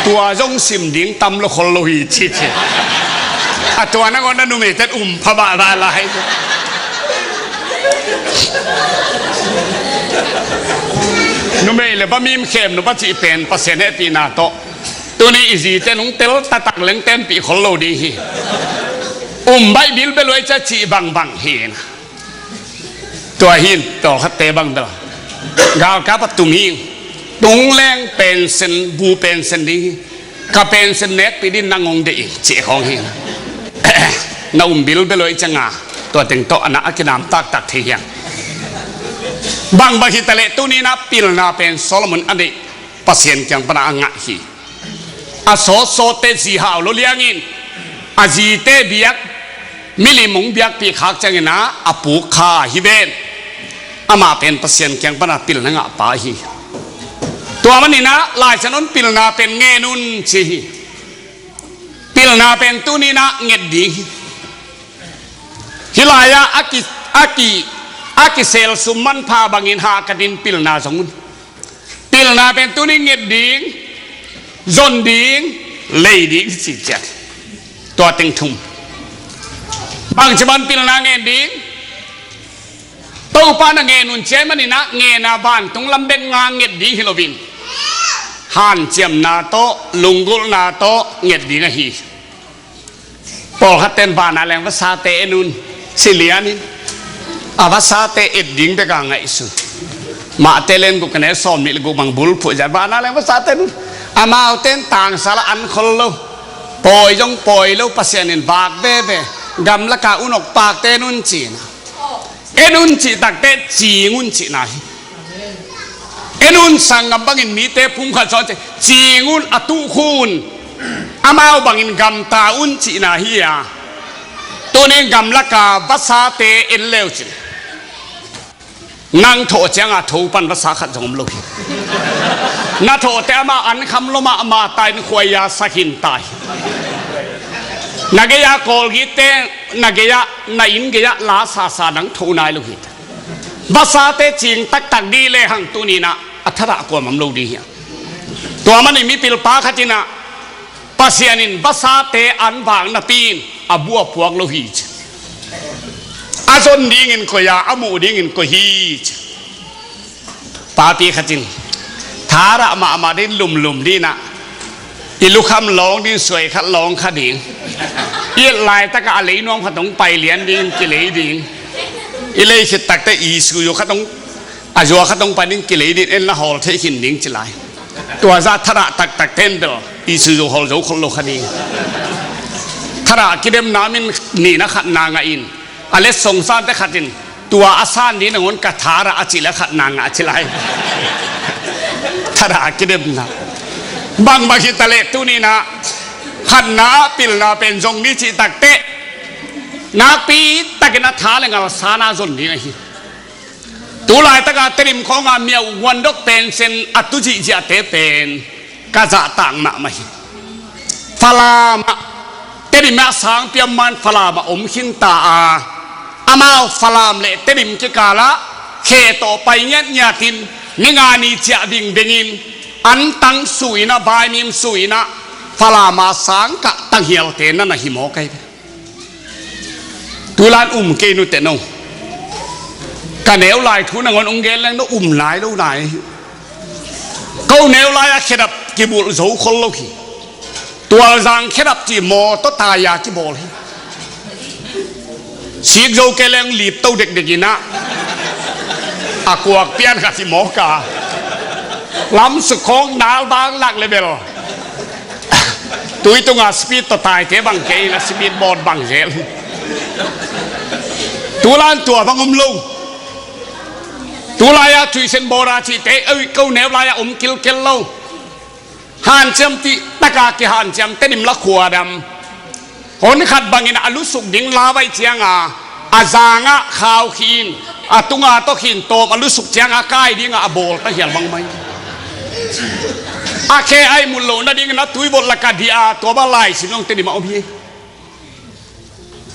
Tua zong sim ding tam lo khol lo hi ci ci. A tua nangawn na numeite um pha bahbah lai. Numei le pa mim khem nupa cih pen Pasian hehpihna tawh tuni i zite nung tel taktak leng tenpih khol lo ding hi. Um baih bilbel uh ei cia cih bangbang hi na. Tua hi in tawlkhatte bang bel galkap a tum hi in, tung leng pension, bu pension ding hi. Ka pension nekpih ding nang hong deih in cih khawng hi in. Na um bilbel uh ei cianga tua teng tawh a na a kinam taktak thei hi hang. Bangbang hi ta leh tuni-in ah pilna pen Solomon a neih, Pasian kiang pana a ngah hi. A sawtsawtte zi hau lo liangin a zite biak, milim hong biakpih khak ciangin ah a puk kha hi ven. Amah pen Pasian kiang pana pilna ngahpa hi. Tua manin ah Lai Siangtho in pilna pen ngen un ci hi. Pilna pen tuni-in ah nget ding hi. Hih lai-ah a ki, a ki, a kisel sum manpha bangin hahkatin pilna zong un. Pilna pen tuni nget ding, zon ding, lei ding hi ci ciat. Tua teng thum. Bangci bang pilna ngen ding? Topa na ngen un ci ahih manin ah ngen a vantung lam bek nga nget ding hi loin, hanciamna tawh, lunggulhna tawh nget ding ahi. Pawlkhatte in van a leng vasate en un ci lianin, a vasate et ding bek a ngaihsun. Mate lian guk, a neu sawmnih le guk bang bulphuh ciang, van a leng vasate en un. Amaute in tangsal ah an khol lo, pawi zong pawi lo, Pasian in vak veve, gamlak a unok pakte en un ci-in ah, en un cih takteh cing un cihna hi. En un, sanggam bangin mite pumkhat zaw ci, cing un, a tuh khun, amau bangin gamta un cihna hi a. Tuni gamlak a vasate en le uh cin, nang thawh ciang a tho pan vasa khat zong om lo hi. Na thawhte amah an kham lua mahmah ta in khuai-a sa khin ta hi. Na gei-a Colgate-te, na gei-a, na inn gei-ah la sasa nang tho nai lo hi. Vasate cing taktak ding lehang tuni-in ah a thadah kuamah om lo ding hi. Tua manin mipilpa khat in ah, Pasian in vasate an vak napi-in a bu a puak lo hi ci. A zon dingin koih a, a muh dingin koih hi ci. Papi khat in thadah mahmah ding, lumlum ding in ah, i lukham lawng ding, suai khat lawng kha ding. I et laitak ah a lei nuam khat hong pai lian ding, kilei ding. I lei khit takteh i suyu khat hong, a zua khat hong pai ding, kilei ding, en la hawl thei khin ding ci lai. Tua zah thadah taktakte in bel i suyu hawl zo khol lo kha ding. Thadah kidemna min nihna khatna ngah in, a letsong sante khat in tua a san ding nangawn ka thadah a cih leh khatna ngah ci lai. Thadah kidemna. Bangbang hi ta leh tuni-in ah khatna ah pilna pen zong ni cih takteh, nakpi takin a tha le ngal san a zon ding ahi. Tu laitak a Tedim khawng a miau guandok pensen a tu zihziahte pen ka zahtak mahmah hi. Falam ah, Tedim ah sangpi a om ma-in Falam ah om khin ta a, amau Falam le Tedim kikal ah khe tawh pai ngiatngiat in, ni nga ni ciah vingveng in, antang su in ah, vaimim su in ah, Falam a sangkah tanghialte na na hi mawk ahi ve. Tulan um kei nuteh no. Ka neu lai thu nangawn hong gen leng no um nai lo nai. Ko neu lai-a khedap kibulh zo khol lo hi. Tualzang khedap cih mawtaw tai-a kibawl hi. Sik zo kei leng lipto dekdek in ah, a kuak pian kha si mawk a. Lamsuk khawng nalbang lak le bel tui tunga speed tawh taite bang kei in a speed boat bang zel. Tulan tua bang om lo. Tulai-a tuisen bawra cihte, ei, ko neu lai-a om kilkel lo. Hanciam cih taka kihanciam, Tedim la khuadam. Hon khat bangin a lusuk ding la baih cianga, a zangah khau khin, a tunga tawh khin tawm a lusuk cianga kai dinga a bawl ta hial bang mai. A khe a ihmut loh nadingin a tuivot laka dih a, tua bang laisim zong Tedim ah om hi.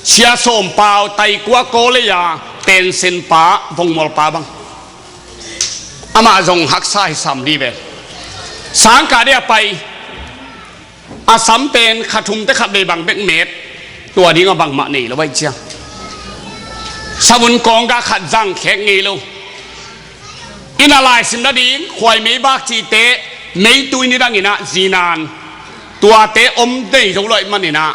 Sia Sawm Pau, Taikua Kawlei-a pensenpa, vongmualpa bang. Amah zong haksa hi sam dih ve. Sangkah dih a pai, a sam pen kha thumte khat vei bang bek met, tua dinga bangmah nei lo baih ciang. Savun kawngga khat zang khek ngei lo. Inn ah laisim nading khuai meibak cihte, meitui nidangin ah zinan tuate om nei zo lo ahih manin ah,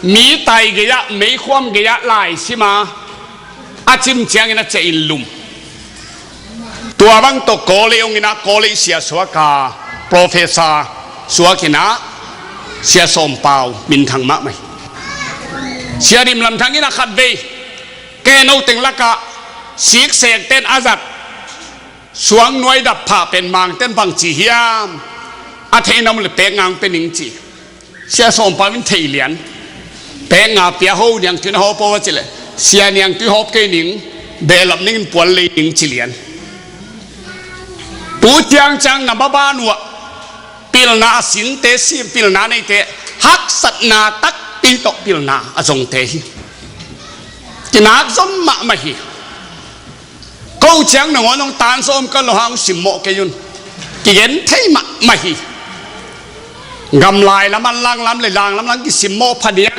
mi tai gei-ah, meikhuam gei-ah laisim a, a cim ciangin a ciah in lum. Tua bang tawh Kawlei hong in ah, Kawlei sia suak a, professor suak in ah, Sia Sawm Pau minthang mahmah hi. Sia Dim Lam Thang in ah khatvei, keno teng lakah siksekten a zat suang nuai dap phah pen Mangten bangci hiam? A theih nam le pek ngang pe ning ci. Sia Sawm Pau in thei lian. Pek nga pia ho, niangtui na hawp aw a cih leh, Sia, niangtui hawp kei ning, behlap ning in puan lei ning ci lian. Tu ciangciang na maban uh ah pilna a sinte, sim pilna neite, haksatna takpi tawh pilna a zongte hi. Kinak zon mahmah hi. Ko ciang nangawn hong tan sawm ka lo hang simmawh kei un. Kigen thei mahmah hi. Gamlai lam an langlam le langlam lang kisimmawh phadiak.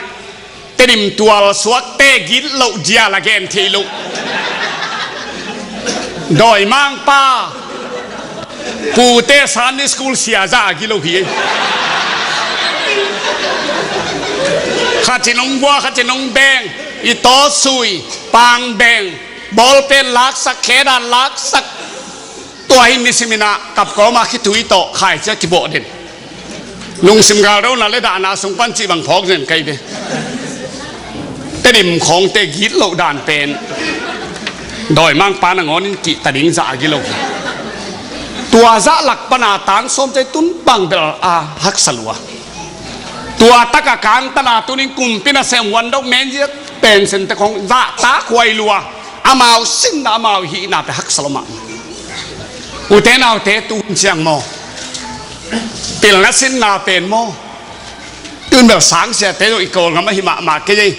Tedim tual suakte gitloh dial a gen thei loh. Dawimangpa, pute Sunday school sia zah a gilo hi. Khatin hong bua, khatin hong beng. I tawsui, pang beng, bawlpen laksak, khedan laksak. Tua hi nisimin ah kapkawm ah khitui tawh khaici a kibawh den. Lungsim galdona le dahna sung pan cih bang phawk zen kei ve. Tedim khawngte gitloh dan pen dawimangpa nangawnin kihta ding zah a gilo hi. Tua zah lak pana tan sawm cei tun bang bel a haksa lua. Tua taka kangtana tunin kumpi nasem wandok menziat pensen te khawng zahtak huai lua. Amau sinna, amau hihna pe haksa lo mah. Ute naute, tu hun ciang maw, pilna sinna pen maw, tun bel sangsiate zong i Kawlgam ahi mahmah kei ei.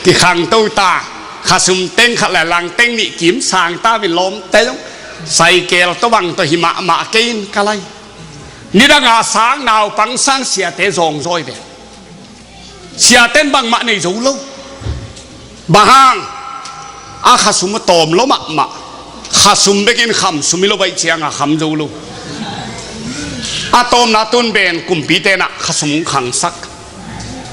Kikhangto ta, khasum teng khat le lang teng nih kim sang ta, min lawmte zong saikel tawh bang tawh hi mahmah kei in ka lai. Nidanga sang naupang sang siate zawngzawi ve. Siaten bangmah nei zo lo. Bang hang? A khasum a tawm lo mahmah. Khasum bekin khamsum hi lo baih cianga kham zo lo. A tawmna tun ben kumpite nah khasum khangsak.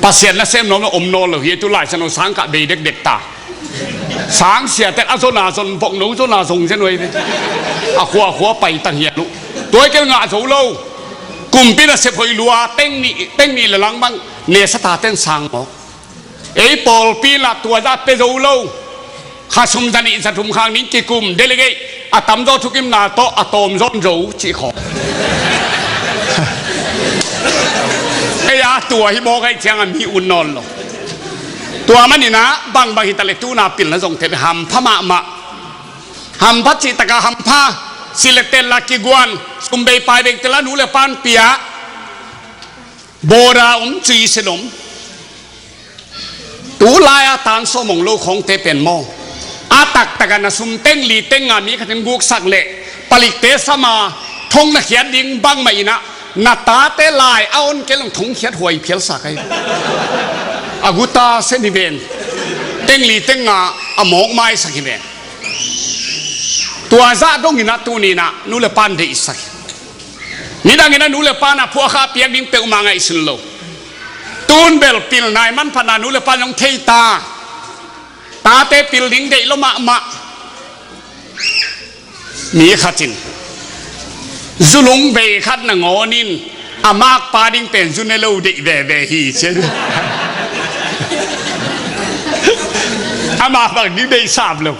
Pasian nasem nuam lo om nawn lo hi, tu Lai Siangtho sangkah bei dekdek ta. Sangsiate a zona zon, vokno zona zong zen uh ei ve. A khua a khua pai tang hial uh. Tuai kel ngah zo lo. Kumpi nasep hoih lua, teng nih, teng nih le lang bang nesa taten sang mawk. Ei pawlpi lah tua zah pe zo lo. Khasum zanih zathum khang ning kikum, delegate a tamzaw thukimna tawh a tawm zawn zo cih khawng. Ei a tua hi mawk aih cianga mi un nawn lo. Tua maninah bangbang hitaleh tuna pilna zongte hampha mahmah. Hampha cihtaka hampha. Silekten la kiguan, sumbei paibengte la nu le pan pia. Bawda om, cuisen om. Tulai-a tan sawm hong lo khawngte pen maw, a taktaka na sum teng li teng nga mi khatin guksak leh palikte sama thong na khiat ding bangmah inah na tate lai a on kei long thong khiat huai phialsak ahi. A guta sen hi ven. Teng li teng nga a mawk maisak hi ven. Tua zah donginah tuninah nu le pan deihsak hi. Nidangin a nu le pa na phuahkha piak ding peuhmah ngaihsun lo. Tun bel pilna i manphatna nu le pa zong thei ta. Tate pil ding deih lo mahmah. Mi khatin zulung vei khat nangawnin a makpa ding pen zu ne lo deih veve hi ci. Ama bang ding deih sap lo.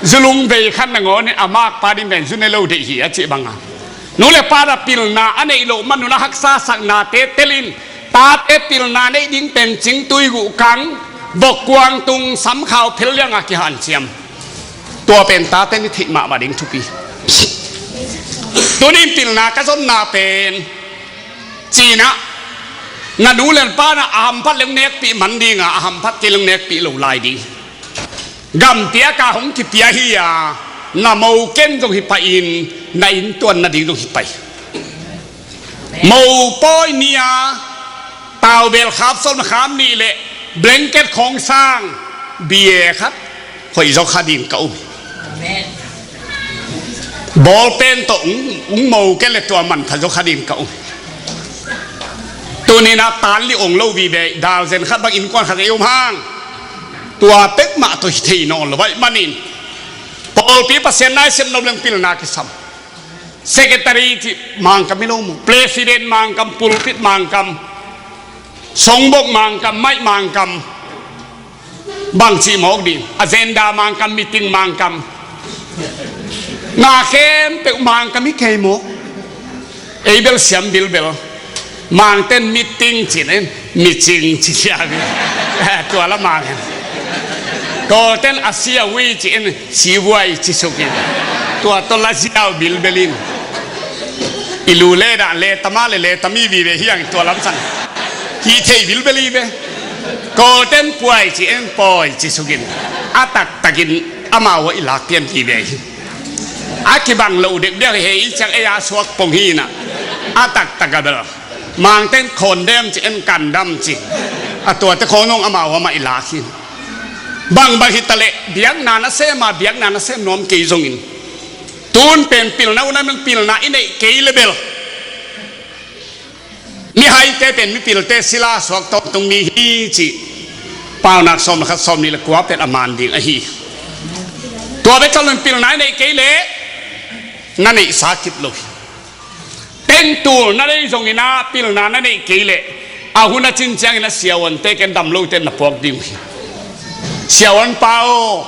Zulung vei khat nangawnin a makpa ding pen zu ne lo deih hi a cih banga. Nu le pa na pilna a neih loh man nuna haksa saknate telin tate pilna neih ding pen cingtui guhkang vokkuang tung samkhau phel lianga kihanciam. Tua pen tate ni theih mahmah ding thupi. Tunin pilna ka zonna pen cinah na nu le pa na a hamphat leng nekpih man dinga a hamphat kei leng nekpih lo lai ding. Gampiaka hong kipia hi-a na mo ken zong hi pahin na inntuan nading zong hi pai. Mo pawi ni-a taubel khap sawm kham nih le blanket khawng sang bia khat hoih zaw kha ding ka um. Bawlpen tawh ung, ung mo ken le tua manpha zaw kha ding ka um. Tuninah tan li ong lo vive dalzen khat bang innkuan khat ei um hang. Tua pek mah tawh hi thei nawn lo baih manin pawlpi Pasian naisem lo leng pilna kisam. Secretary cih mangkam hi lo mu, president mangkam, pulpit mangkam, songbok mangkam, maih mangkam. Bang cih mawk ding, agenda mangkam, meeting mangkam. Na khempeuh mangkam hi kei maw. Ei bel siam bilbel Mangten meeting ci-in, micing ci siak in. Tua la Mang in. Kawlten a sia ui ci-in, sivuai ci suk in. Tua tawh la ziau bilbel in. I lu le dah le tama le le tami vive hiang tua lam sang. Hi thei bilbel hi ve. Kawlten puai ci-in, pawi ci suk in. A taktakin amau a i lak pian vive hi. A kibang lo dekdek hi, i ciang ei a suak pong hi na. A taktak a bel. Mangten khawndem ci en kandam ci. A tuate khawng nong amau amah i lak hi. Bangbang hi ta leh biakna na sem a, biakna na sem nuam kei zongin, tun pen pilna uh na meng pilna i neih kei le bel mihaite pen mipilte sila suak tawntung mi hi ci. Paunak sawm le khat, sawm nih le kua pen a man ding ahi. Tua bek thalun pilna i neih kei leh na neihsa kip lo hi. Tengtul na nei zongin ah pilna na neih kei leh a hun a cin ciangin a siavuante ken dam lote na puak ding uh hi. Siavuan pa aw,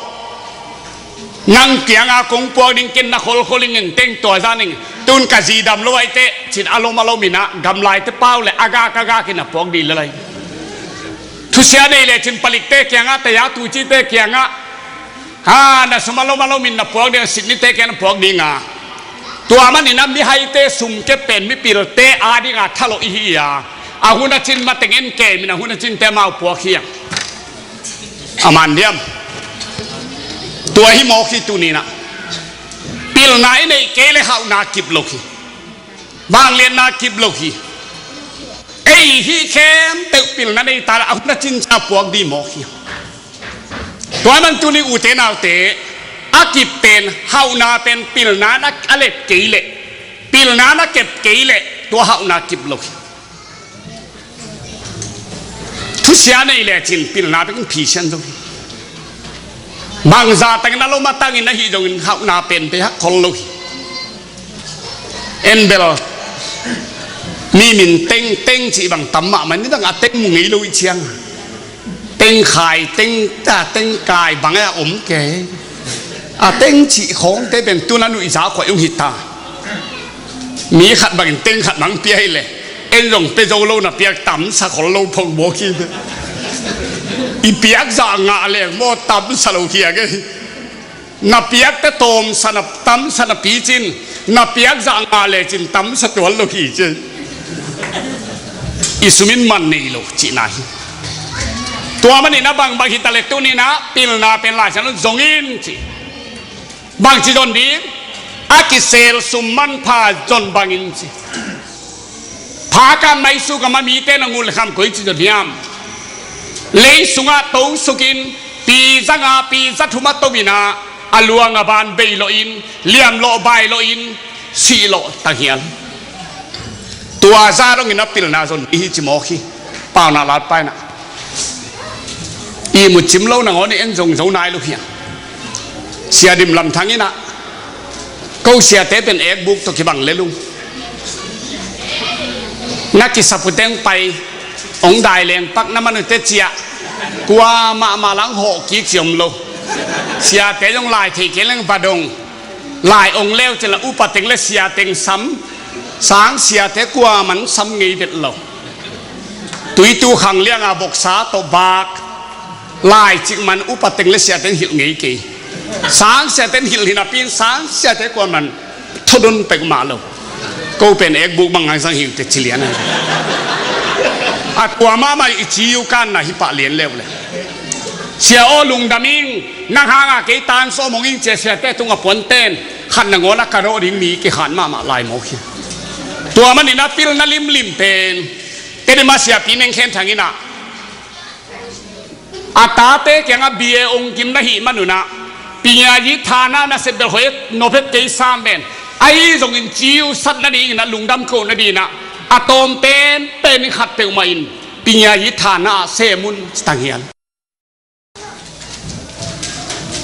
nang kianga kong puak ding ken na kholkhol ing, teng tua zan ing, tun ka zi dam lo aite cin a lom a lom in ah gamlaite pau le a gak a gak in a puak ding le lai. Thusia nei le cin palikte kiangah, taya tucite kiangah, ha, na sum a lom a lom in na puak ding, sitnite kiang na puak ding a. Tua manin a mihaite sum kep pen mipilte a dinga thalo i hi a. A hun a cin mateng en kem in a hun a cinte mau puak hi a. A man diam. Tua hi mawk hi tuni-in ah. Pilna i neih kei le hauhna kip lo hi. Vangliatna kip lo hi. Ei hih khempeuh pilna nei ta le a hun a cin ciang puak ding mawk hi. Tua man tuni ute naute, a kip pen, hauhna pen pilna na a lep kei leh, pilna na kep kei leh tua hauhna kip lo hi. Thusia nei lecin pilna bekin phisian zo hi. Bangza tangin a lom a tangin ahi zongin hauhna pen pe hak khol lo hi. En bel mi min teng teng cih bang tam mahmah, nidang a teng mu ngei lo i ciang. Teng khai, teng ta, teng kai bang a om kei. A teng cih khawngte pen tun a nuihza khuai ung hi ta. Mi khat bangin teng khat bang pia hi leh en zong pe zo lo, na piak tamsa khol lo phong bawk hi. I piak zah ngah leng maw tamsa lo hi a kei. Na piakte tawmsa na tamsa na picin, na piak zah ngah lecin tamsa tuan lo hi ci. I sumin man nei lo cihna hi. Tua manin a bangbang hi ta le tuni-in ah pilna pen Lai Siangtho zong in ci. Bangci zon ding, a kisel sum manpha zon bangin ci. Phaka maisuk a ma mite na ngul kham koi ci zon hiam. Lei sungah to sukin, pi zanga pi za thuma to in ah, a luang a ban bei lo in, liam lo bai lo in, sih lo tanghial. Tua za dongin a pilna zon ding hi ci mawk hi. Paunak latpa in ah. Ihmu cim lo nangawn in en zong zo nai lo hi a. Sia Dim Lam Thang in ah, ko siate pen ekbuk tawh kibang lel ung. Na kisap uh teng pai, hong dai leng pak na man uh teh ciah. Kua mahmah lang hawh kik ci om lo. Siate zong lai thei kei leng va dong. Lai ong leu cin la upa teng le sia teng sam. Sang siate kua man sam ngei vet lo. Tuitu khang lianga boksa tawh bak. Lai cik man upa teng le siate in hilh ngei kei. Sang siate in hilh hi napi in sang siate kua man thodon pek mah lo. Ko pen ekbuk bang ngang sang hilh teh ci lian a. A tua mahmah i ci uh kan na hi pah lian leu le. Sia aw lungdam ing, nang hanga kei tan sawm hong ing ci a siate tungah puanten khat nangawn a ka rawh ding mi kikhan mahmah lai mawk hi. Tua manin a pilna limlim pen, Tedim a siapi Neng Khen Thang in ah, a tate kiangah B A ong kim na hih man un ah, pinyayi thana na sep bel hoi nop het kei sam pen, ahi zongin ci uh sat nadingin ah lungdam koh nadingin ah, a tawm penpen in khat peuhmah in pinyayi thana ah sem un ci tanghial.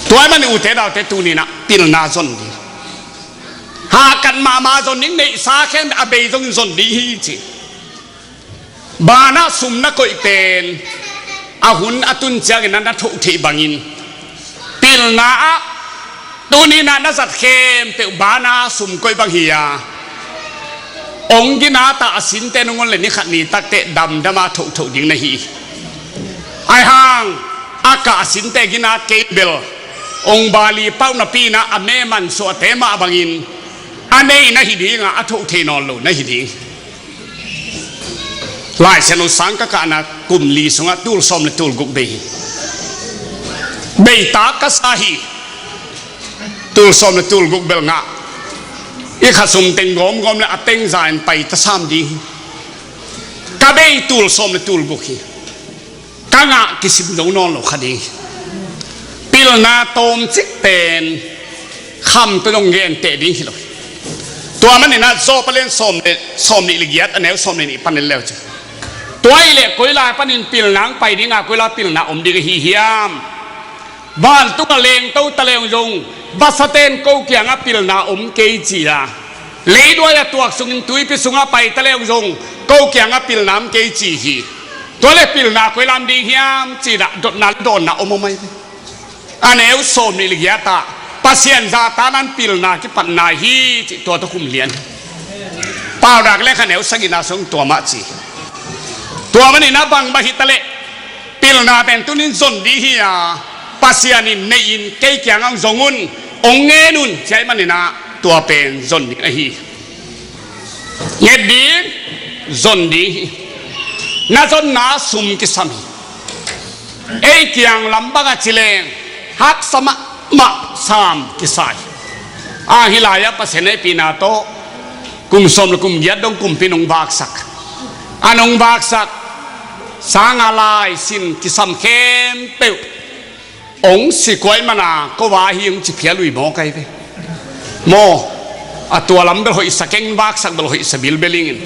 Tua ahih manin ute naute tuni-in ah pilna zon ding. Hahkat mahmah zon ding, neihsa khen a bei zongin zon ding hi ci. Banah sum na koih pen a hun a tun ciangin a na thoh theih bangin pilna ah tuni-in ah na zat khempeuh banah sum koih bang hi a. Ong ginat a, a sinte nong ong le ni khat ni takteh damdam a thohthoh ding na hi. Aihang a kah a sinte ginat kei bel ong bali pau napi-in a me mansuahte mah bangin a nei na hi ding a, a thoh thei nawn lo na hi ding. Laisiangtho sang ka kahna kum li sungah tul sawm le tul guk bei hi. Beitak ka sa hi. Tul sawm le tul guk bel ngah. I khasum teng gawmgawm le a teng za in pai ta sam ding hi. Ka bei tul sawm le tul guk hi. Ka ngah kisim zo nawn lo kha ding hi. Pilna tawmcik pen kham tawh dong genteh ding hi lo hi. Tua manin a Job a lian sawm le, sawm nih le giat, a neu sawm le nih panin leu ci. Tua ahih leh koi lai panin pilna ong pai ding a, koi lai pilna om ding ahi hiam? Vantung a lengto ta leng zong, vasate in ko kiangah pilna om kei ci a, leiduai a tuak sungin tuipi sungah pai ta leng zong, ko kiangah pilna om kei ci hi. Tua le pilna koi lai om ding hiam ci-in a dotna le dawnna om om ahi ve. A neu sawm nih le giat ah Pasian zahtakna in pilna kipatna hi cih tua tawh kum lian hi. Paunak le kha neu sagihna sung tua mah ci. Tua manin a bangbang hi ta leh pilna pen tuni-in zon ding hi a, Pasian in nei-in kei kiangah zong un, ong ngen un ci ahih manin a tua pen zon ding ahi. Nget ding, zon ding hi. Na zonna sum kisam hi. Ei kiang lam bang a ci leng haksa mahmah sam kisa hi. A hih lai-ah Pasian hehpihna tawh kum sawm le kum giat dong kumpi in ong vaksak. A nong vaksak sang a lai sin kisam khempeuh ong si kuai mana ko va hi ong ci phial uh hi maw kai ve. Maw, a tua lam bel hoihsa keng, vaksak bel hoihsa bilbel ing in.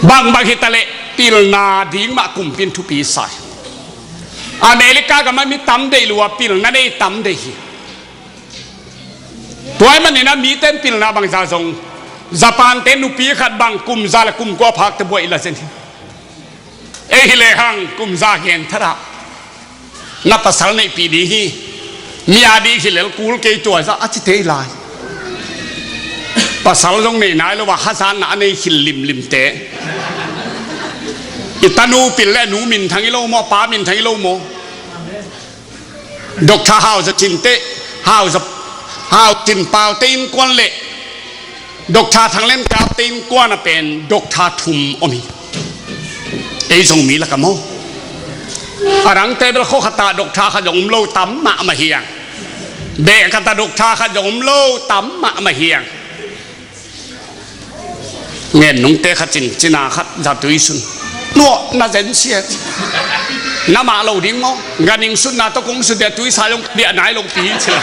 Bangbang hi ta leh pilna ding mah kumpi in thupi sa hi. America gam ah mi tam deih lua, pilna nei tam deih hi. Tua ahih manin a mite in pilna bangzah zong, Japan te nupi khat bang kum za le kum kua phak teh buai la zen hi. Ei hi lehang kum za gen thada. Na pasal neihpih ding hi. Mi a ding hi lel kul kei tua zah a ci thei lai. Pasal zong nei nai lo a, hazatna a nei khil limlim te. I tanu pil le a nu minthang hi lo maw, a pa minthang hi lo maw? Doctor Hau Za Cin te, Hau Za, Hau Cin Pau te innkuan le Doctor Thang Len Kap te innkuan ah pen doctor thum om hi. Ei Zomi lakah maw? A dangte bel khua khat ah doctor khat zong om lo tam mahmah hi hang. Beh khat ah doctor khat zong om lo tam mahmah hi hang. Ngen nungte khat in cina khat za tui sun. Nuah na zen sia. Na mah lo ding maw? Ganhing sutna tawh kong sut dia tuisa zong ka diah nai lo pi ci la.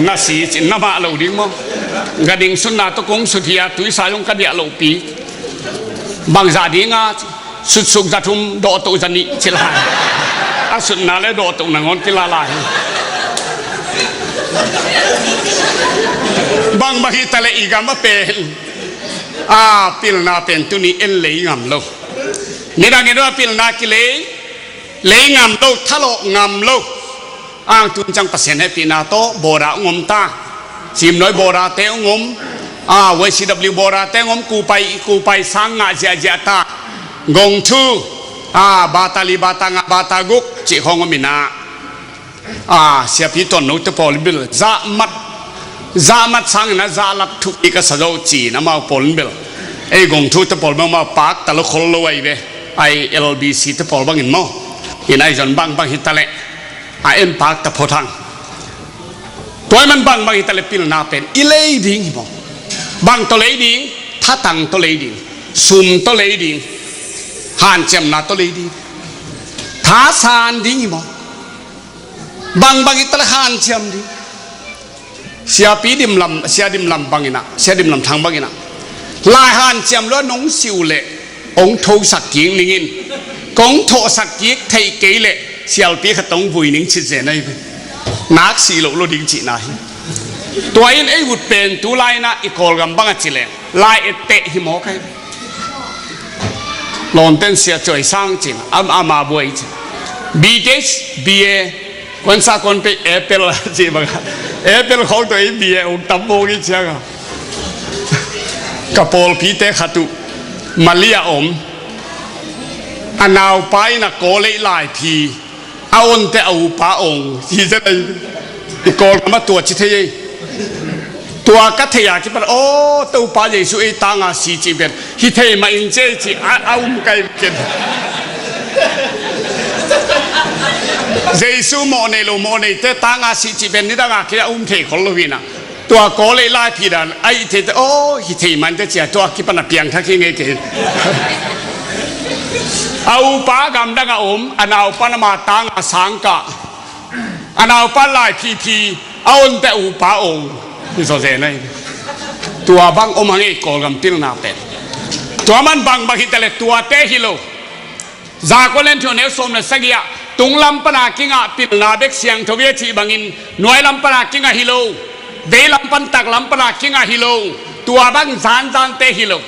Na si cin na mah lo ding maw? Ganhing sutna tawh kong sut dia tuisa zong ka diah lo pi. Bangzah ding a ci. Sutsuk za thum, dawhtoh za nih ci lai. A sutna le dawhtoh nangawn kila lai hi. Bangbang hi ta leh i gam ah pen a pilna pen tuni en lei ngam lo. Nidang in a pilna kilei lei ngam lo, thalawh ngam lo. Ang tun ciang Pasian hehpihna tawh border ong om ta. Cimnuai border te ong om. A, Y C W border te ong om, kupai, kupai sang ngah ziahziah ta. Gongthu, a, bata li, bata nga, bata guk cih khawng om in a. A, siapi tuanno te pawl in bel zahmat, zahmat sang in a zahlat thupi ka sa zo ci-in amau pawl in bel. Ei Gongthu te pawl bel amau pakta lo khol lo ahi ve. Ai L B C te pawl bangin maw. In ai zon bangbang hi ta leh a en pakta phot hang. Tua ahih man bangbang hi ta leh pilna pen i lei ding hi maw? Bang tawh lei ding? Thatang tawh lei ding, sum tawh lei ding, hanciamna tawh lei ding. Thasan ding hi maw? Bangbang hi ta leh hanciam ding. Siapi Dim Lam, Sia Dim Lam bangin a, Sia Dim Lam Thang bangin a, lai hanciam lo nong si uh leh ong thosak kik ning in. Kong thosak kik theih kei leh sialpi khat ong vui ning cih zen ahi ve. Nak si loh lo ding cihna hi. Tua in ei ut pen tu lai-in a i Kawlgam bang a ci leng lai etteh hi maw kai. Lawmten Sia Cuai Sang cin, am, ama buai cin. B Th, B A, Kuan sa kuan pei apple a ci bang a, apple khawng tawh ei bia ong tam mawng i ciang a. Ka pawlpite khat uh Malia om, a naupa in a Kawlei laiphi, a onte a upa ong hi zen ei. I Kawlgam a tua ci thei ei. Tua ka thei a kipan, aw, Topa Jesu ei tanga si cih pen hi thei mah in ci ei ci a, a um kai ken. Jesu mawh nei lo, mawh neite tanga si cih pen nidang a kei a um thei khol lo hi na. Tua Kawlei laiphi dan a i theite, aw, hi thei mah in te ci a, tua kipan a piangthak hi ngei kei. A upa gamdang a om, a naupan ama tanga sangkah, a naupan laiphi phi, a onte a upa ong. Hi zaw zen ei. Tua bang om hang ei Kawlgam pilna pen. Tua man bangbang hi ta le tuate hi lo. Zakua Lian thu neu sawm le sagih ah, tunglam pana kingah pilna bek siangtho hi a cih bangin, nuailam pana kingah hi lo, veilam pan taklam pana kingah hi lo, tua bang zanzante hi lo.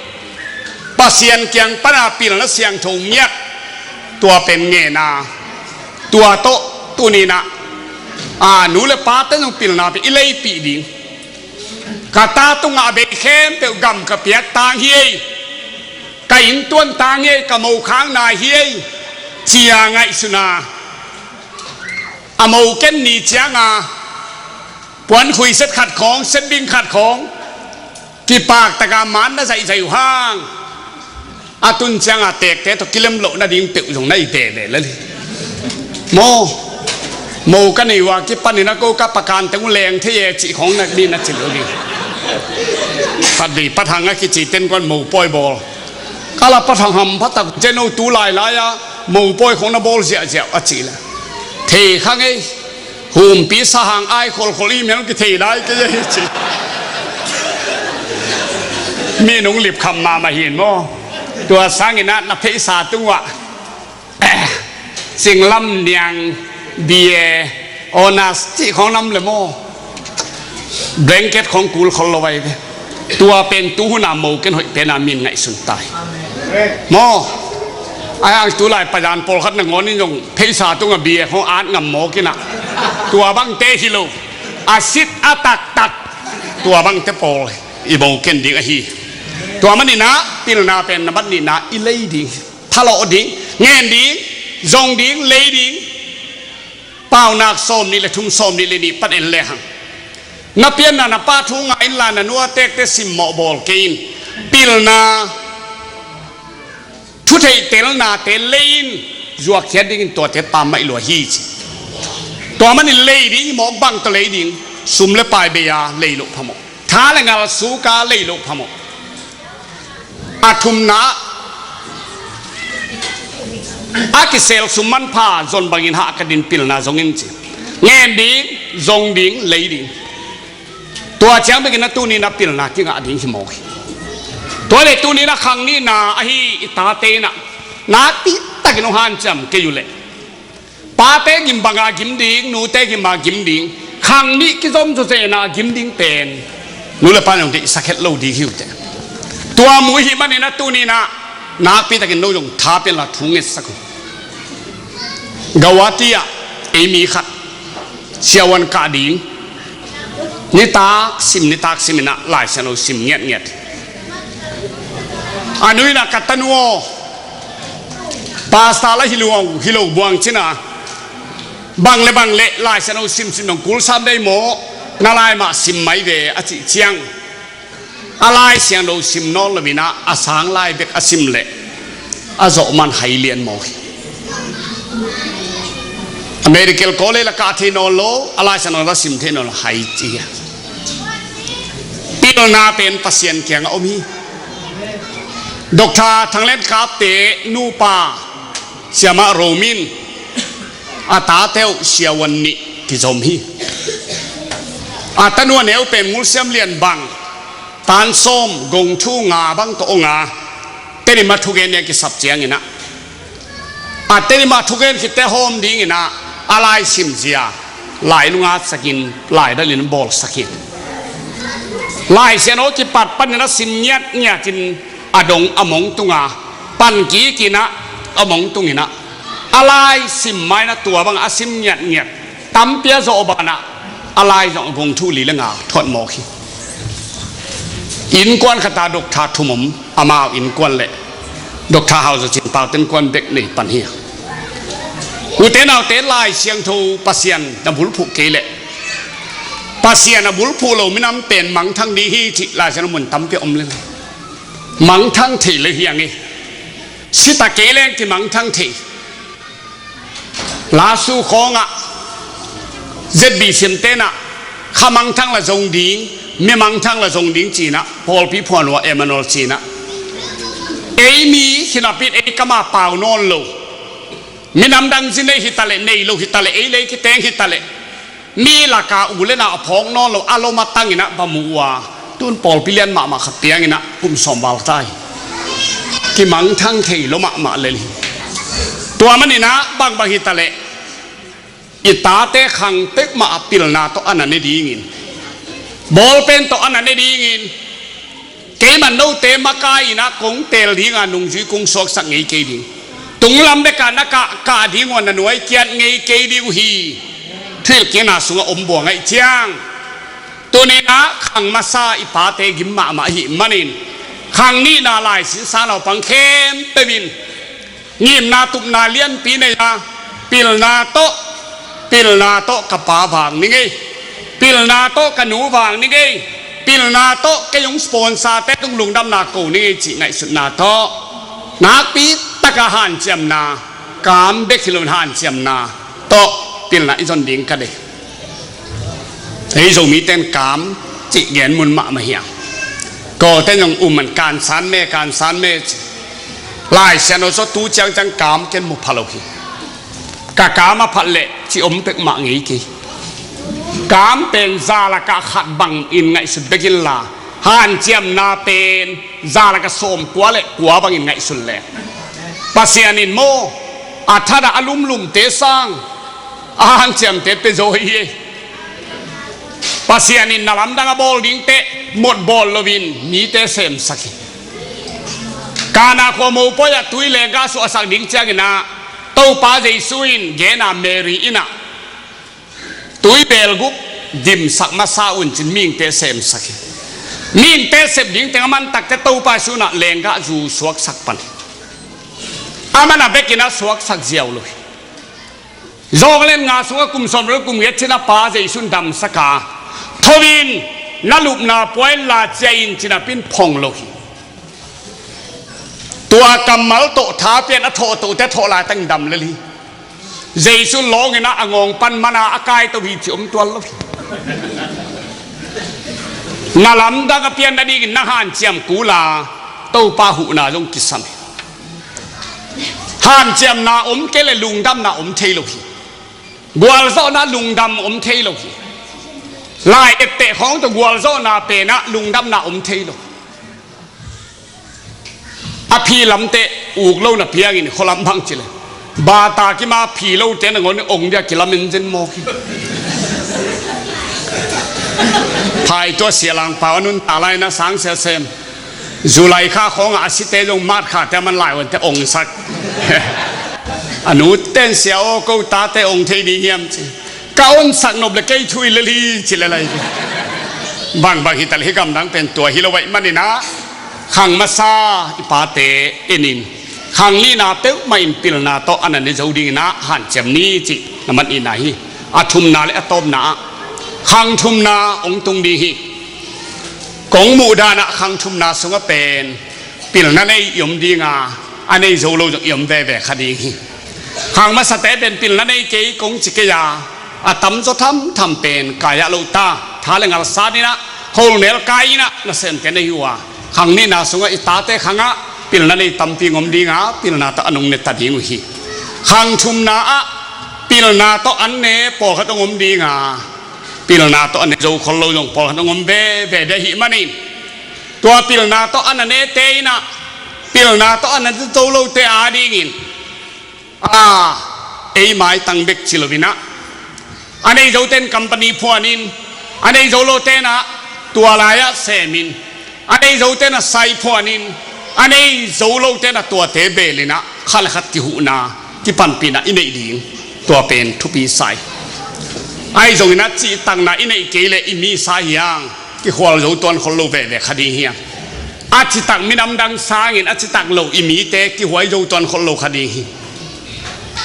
Pasian kiang pana pilna siangtho ngiat, tua pen ngen a, tua tawh tuninah, a, nu le pate zong pilna pen i leipih ding. Ka ta tungah a bei khempeuh gam ka piak tang hi ei. Ka inntuan tang hi ei, ka mokhang nai hi ei, ci a ngaihsun a. A mo ken ni ciang a, puan khui set khat khawng, set bing khat khawng, kipak taka man na zaihzaih uh hang. A tun ciang a tekte tawh kilem loh nading peuh zong na hi veve lel hi. Maw, mo ka nei uh a kipanin a ko ka pakan teng uh leng thei e cih khawng na ding na ci lo ding. Khat vei Pathang a kici ten kuan mo pawi bawl. Ka la Pathang hampha tak, ceno tu lailai a mo pawi khawng na bawl ziahziah a cih le. Thei kha ngei, humpi sahang ai kholkhol i mial kithei lai kei a hi ci. Mi nung lipkham mahmah hin maw. Tua sangin ah na pheisa tungah, eh, singlam niang, bia, onas cih khawng nam le maw. Blanket khawng kul khol lo vai ve. Tua pen tu huna mo ken hoih pena min ngaihsun tai. Maw. Ai ang tu lai payan pawlkhat nangawn in zong pheisa tunga bia khawng at ngam mawk inah. Tua bangte hi lo. A sit a taktak. Tua bangte pawl i mo ken ding ahi. Tua maninah pilna pen na bat nihna i lei ding. Thalawh ding, ngen ding, zong ding, lei ding. Paunak sawm nih le thum, sawm nih le nih pan en lehang, na pianna na pa thu ngah inla na nu a tekte simmawh bawl kei in. Pilna, thutheih telnate lei in, zuakkhiat dingin tuate pammaih lua hi ci. Tua manin lei ding i mawk bang tawh lei ding, sum le pai bei a lei loh phamawh. Tha le ngal suka lei loh phamawh. A thumna, a kisel sum manpha zon bangin hah ka din pilna zongin ci. Ngen ding, zong ding, lei ding. Tua ciang bekin a tunin a pilna kingah ding hi mawk hi. Tua le tunin a khang nihna ahi i tate inah nakpi takin hong hanciam kei uh leh. Pate gim banga gim ding, nute gim banga gim ding, khang nih kizom zawzena gim ding pen nu le pa nong deihsak het lo ding hi uh teh. Tua mu hi manin a tuninah nakpi takin no zong tha penla thu ngetsak uh. Guwahati ah ei mi khat siavuan kah ding. Nitak sim, nitak sim inah Lai Siangtho sim ngiatngiat. A nu inah ka tanu aw, pastor la hi lo, hi lo buang cina. Bang le bang le Lai Siangtho simsim dong kul sam dei maw, na lai mah sim mai ve a cih ciang. A Lai Siangtho sim nawn lo inah a sang lai bek a sim leh a zawh man hai lian maw hi. A medical college la kah thei nawn lo, a Lai Siangtho la sim thei nawn lo hai ci hi. Pilna pen Pasian kiangah om hi. Doctor Thanglen Kapte nupa Siamah Romin a tate uh siavuan nih kizom hi. A tanu a neu pen Ngulsiam Lian bang tan sawm gong thu nga bang tawh ong a, Tedim a thugen nia kisap cianginah, a Tedim a thugen khitte hawm dinginah a lai simzia lai nunga sakin lai dalin bawlsak hi. Lai Siangtho kipat panin a sim ngiatngiatin a dong a mong tunga pan kikinah a mong tunginah a lai sim mainah tua bang a sim ngiatngiat. Tampi a zawh banah a lai zong a gong thu li le nga thot mawk hi. Innkuan khat ah doctor thum om, amau innkuan le doctor Hau Zo Cin Pau te innkuan bek nei pan hi. Ute naute, Lai Siangtho Pasian na bulphuh kei leh Pasian a bulphuh lo minam pen mangthang ding hi cih Lai Siangtho mun tampi a om le. Mangthang thei le hi ang e. Sita kei leng kimangthang thei. Lasu khawngah Z B C M tenah kha mangthang la zong ding, mi mangthang la zong ding cinah pawlpi phuan uh a Emmanuel cinah, ei mi hinapit ei kamah pau nawn lo, minam dang zi nei hitaleh, nei lo hitaleh, ei lei kiteng hitaleh, mi laka u le nau a phawk nawn lo a lom a tanginah va mu uh a, tun pawlpi lian mahmah khat pianginah kum sawm val ta hi. Kimangthang thei lo mahmah lel hi. Tua maninah bangbang hitaleh i tate khang peuhmah a pilna tawh a na ne dingin, bawlpen tawh a na ne dingin, keiman note makai inah kong teel dinga nungzui kong suaksak ngei kei ding. Tunglam bekah na kah, kah ding uh a na nuai kiat ngei kei ding uh hi. Thuhilhkikna sungah om buang ahih ciang, tuninah khang masa i pate gim mahmah ahih manin, khang nihna lai sinsa naupang khempeuh in ngimna tupna lianpi nei a, pilna tawh, pilna tawh ka pa vang ni ngei, pilna tawh ka nu vang ni ngei, pilna tawh kei hong sponsor te tung lungdamna ko ni ngei cih ngaihsutna tawh, nakpi taka hanciamna, kam bek hi loin hanciamna tawh pilna i zon ding ka deih. Ei Zomite in kam cih gen mun mahmah hiam? Kawte zong um man kansan me, kansan me ci. Lai Siangtho sung tu ciangciang kam ken mu pha lo hi. Ka kam a phat leh ci om peuhmah ngei kei. Kam pen za lakah khat bangin ngaihsut bek inla, hanciamna pen za lakah sawmkua le kua bangin ngaihsun leng Pasian in maw, a thatah a lumlumte sang a hanciamte pia zaw hi. Pasian in na lamdang a bawl dingte mot bawl loin mite semsak hi. Kana khua mopawi ah tui lenggah suahsak ding cianginah Topa Jesu in gena Mary innah tui belguk dimsak masa un cin mihingte semsak hi. Mihingte sep ding teng a mantakte Topa Jesu innah lenggah zu suaksak pan hi. A mana bekinah suaksak ziau lo hi. Zawng len nga sungah kum sawm le kum giat cin a Pa Jesu in damsak a, tho in, na lupna pua inla ciah in cin a pin phong lo hi. Tua kammal tawh tha pian a thawh tohte thawh laitang dam lel hi. Jesu lawngin ah a ngawng pan mana a kai to hi ci om tual lo hi. Na lamdang a pian nadingin na hanciam kula Topa huhna zong kisam hi. Hanciamna om kei le lungdamna om thei lo hi. Gualzawhna lungdam om thei lo hi. Lai etteh khawng tawh gualzawhna penah lungdamna om thei lo. A phi lamte uk lo na piangin khualam bang ci le bata kima phi lote nangawn ong dia kilam in zen mawk hi. Phai tua sia langpau a nun ta lai na sang sia sem. July kha khawngah a site zong mat kha te man lai wan te ong sak. A nu ten sia aw ko tate ong thei ding hiam ci. Ka onsak nop le kei thui lel hi ci le lai hi. Bangbang hi tal hi gamdang pen tua hi lo vaih maninah khang masa i pate enin khang nihna peuhmah in pilna tawh a na ne zo dinginah hanciam ni cih na man ihna hi. A thumna le a tawpna ah khang thumna ong tung ding hi. Kong muhdanah khang thumna sungah pen pilna nei i om dinga, a nei zo lo zong i om veve kha ding hi. Khang masate pen pilna nei kei kong ci kei a, a tamzaw thamtham pen kai-ah lo ta tha le ngal saninah holnel kai-inah nasemte nei uh a, khang nihna sungah i tate khangah pilna nei tampi ngom dinga pilna tawh a nung ne ta ding uh hi. Khang thumna ah pilna tawh an ne pawlkhat ong om dinga, pilna tawh a ne zo khol lo zong pawlkhat ong om veve dih ahih manin tua pilna tawh a na nete inah pilna tawh a na zo lote adingin a ei maitang bek ci loinah a nei zoten company phuanin a nei zo lotenah tua lai-ah semin a nei zotenah sai phuanin a nei zo lotenah tuate belinah khat le khat kihuhna kipanpihna i neih ding tua pen thupi sa hi. Ahi zongin a cihtakna i neih kei leh i misa hi hang, kikhual zo tuan khol lo veve kha ding hi hang. A citak minam dang sangin a citak lo i mite kihuai zo tuan khol lo kha ding hi.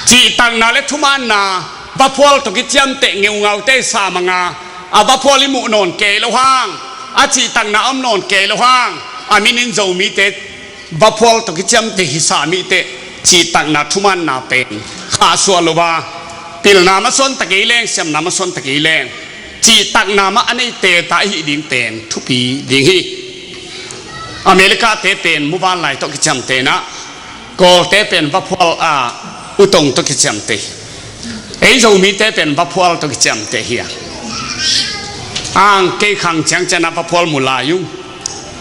Cihtakna le thumaanna vaphual tawh kiciamteh ngeungaute i sa manga, a vaphual i muh nawn kei lo hang, a cihtakna om nawn kei lo hang, a minin Zomite vaphual tawh kiciamteh hisa mite cihtakna thumaanna pen khahsuah lo a, pilna masuan ta kei leng, siamna masuan ta kei leng, cihtakna mah a neite ta ahih ding pen thupi ding hi. America-te pen muvanlai tawh kiciamteh inah, Kawlte pen vaphual a, utong tawh kiciamteh hi. Ei Zomite pen vaphual tawh kiciamteh hi a. Ang kei khang ciangciang a vaphual mu lai ung.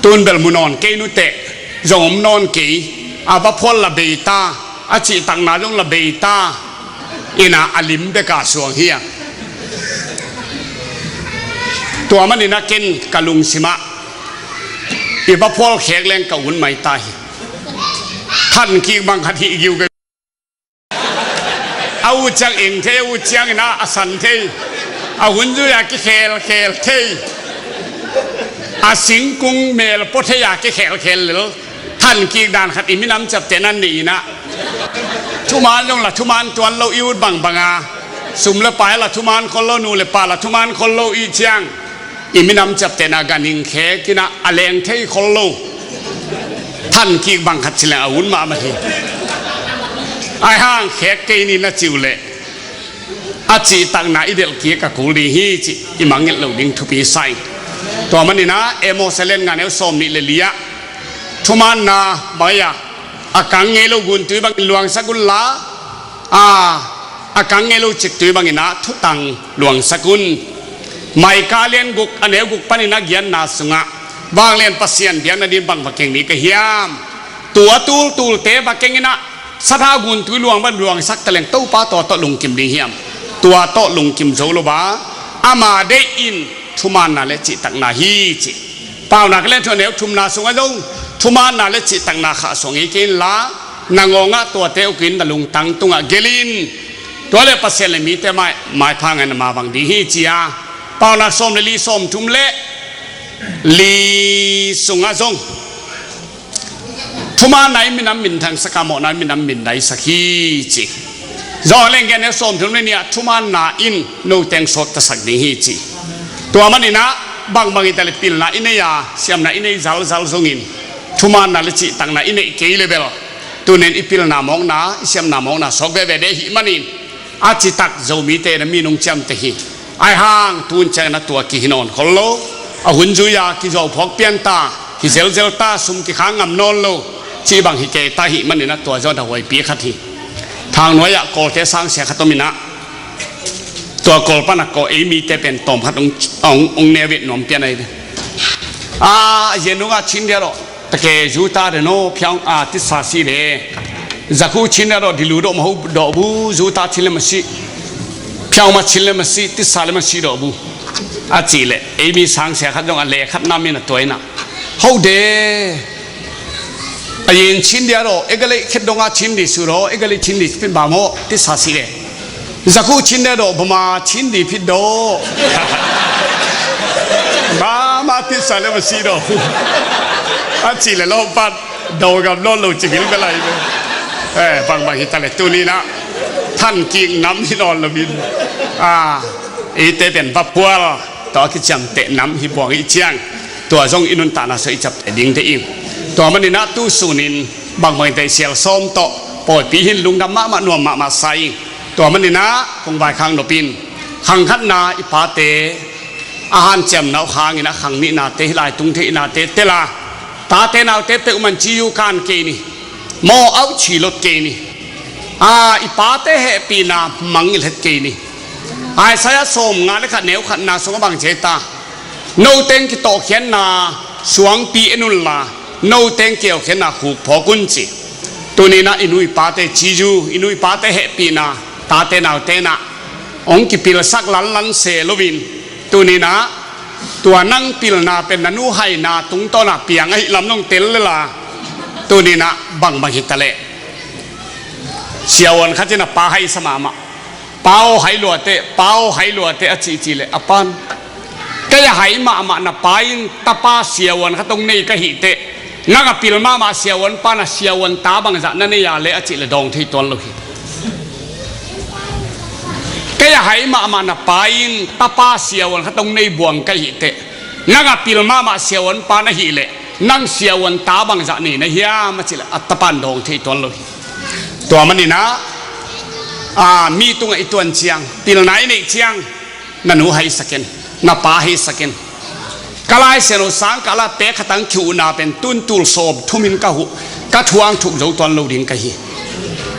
Tun bel mu nawn kei nuteh, zong om nawn kei, a vaphual la bei ta, a cihtakna zong la bei ta, inah a lim beka suang hi a. Tua maninah ken ka lungsimah i vaphual khek leng ka un mai ta hi. Thankik bang khat hih giu kei. A ut ciang eng thei, a ut cianginah a san thei, a hun zui-a kikhelkhel thei, a singkung melpaw thei-a kikhelkhel lel. Thankik dan khat i minam ciaptehna nei inah, thumaan zong la thumaan tuan lo i ut bangbanga, sum le pai la thumaan khol lo, nu le pa la thumaan khol lo i ciang, i minam ciaptehna ganhing khek inah a leng thei khol lo. Thankik bang khat ci leng a un mahmah hi. Ahi hang khek kei ni na ci uh leh, a cihtakna i delh kik a kul ding hi cih i mangngilh loh ding thupi sa ing. Tua maninah Amos a lian nga, neu sawm nih le li-ah, thumaanna bang hi a, a kang ngei lo guntui bangin luangsak unla, a, a kang ngei lo ciktui banginah thutang luangsak un. Micah lian guk, a neu guk paninah giatna sungah, Vanglian Pasian biakna ding bang va keng ni ka hiam? Tua tultulte va kenginah, sathau guntui luang bang luangsak taleng Topa tua tawh lungkim ding hiam? Tua tawh lungkim zo lo a, ama deih in thumaanna le cihtakna hi ci. Paunak lian thum, a neu thumna sungah zong thumaanna le cihtakna khahsuah ngei kei inla, na ngawngah tuate ukin na lungtang tungah gelh in. Tua le Pasian le mite mai, maipha ngai na mavang ding hi ci a. Paunak sawm le li, sawm thum le li sungah zong thumaanna in minam minthangsak a, mawhna in minam mindaisak hi ci. Zawng leng gen, a neu sawm thum le nih ah, thumaanna in noteng sawttasak ding hi ci. Tua maninah bangbang hi ta le pilna i nei a, siamna i nei zalzal zongin, thumaanna le cihtakna i neih kei le bel, tunin i pilna mawkna, i siamna mawkna sawk veve ding ahih manin, a citak Zomite na minung ciamteh hi. Ahi hang tun ciangin a tua kihi nawn khol lo, a hun zui-a kizuau phawk pian ta, hi zelzel ta, sum kikhang ngam nawn lo, cih bang hi kei ta ahih manin a tua zawn a huaipi khat hi. Thangnuai-ah Kawlte sangsia khat om inah, tua Kawl pan a Kawl ei mite pen tawm khat ong, ong, ong ne vet nuam pian ahi ve. A, a yen nungah chin dia lo. Take zuta de no phiang a tisa si de. Zakhu chin de do dilu do mahu do bu zuta chin le masi. Phiang ma chin le masi, tisa le masi do bu. A ci le, ei mi sang sia khat dong a le khat nam in a tuai na. Ho de. A yin chin dia do, e ga le khet dong a chin di su do, e ga le chin di pin ba mo, tisa si de. Zakhu chin de do, bama chin di phit do. Bama tisa le masi do. A ci le lo pat, do gam lo lo ci gil belai be. Eh, bang bang hi ta le tuni na. Than king nam hi lo lo min. Ah, i te ben va pual. Tua kiciamteh nam hi buang i ciang. Tua zong i nuntakna sua i ciapteh ding te ing. Tua manin a tu sunin bang bang te sial sawm tawh. Pawipi hin lungdam mahmah nuam mahmah sa ing. Tua manin a kong vaikhak nopin khang khatna i pate a hanciamna uh hangin a khang nihnate hi lai tung theihnate tel a, tate naute peuhmah ci uh kan kei ni. Maw auh ci lot kei ni. A, i pate hehpihna mangngilh het kei ni. Isaiah sawmnga le khat neu khatna sungah bang ci ta? Noteng kitawhkhiatna suangpi en unla, noteng kiaukhiatna khuk phawk un ci. Tuninah i nu i pate cizu, i nu i pate hehpihna, tate nautenah hong kipilsak lanlan se loin, tuninah tua nang pilna pen na nu haina tungtawnah piang ahi lam nong tel lela. Tuninah bangbang hi taleh, siavuan khatin a pa haisa mahmah. Pa aw hai luate, pa aw hai luate a cihcih leh a pan, kei a hai mahmah na pa in tapa siavuan khat hong nei ka hih teh, nang a pil mahmah siavuan pa na siavuan ta bangzah na nei a leh a cih leh dawng thei tuan lo hi. Kei a hai mahmah na pa in tapa siavuan khat hong nei buang ka hih teh, nang a pil mahmah siavuan pa na hih leh nang siavuan ta bangzah nei na hiam a cih leh a tapan dawng thei tuan lo hi. Tua maninah a, mi tungah i tuan ciang, pilna i neih ciang, na nu haisakin, na pa haisakin. Ka Lai Siangtho sangkah la pek khatang kihuhna pen tun tul sawm thumin ka huh, ka thuang thuk zo tuan lo ding ka hi.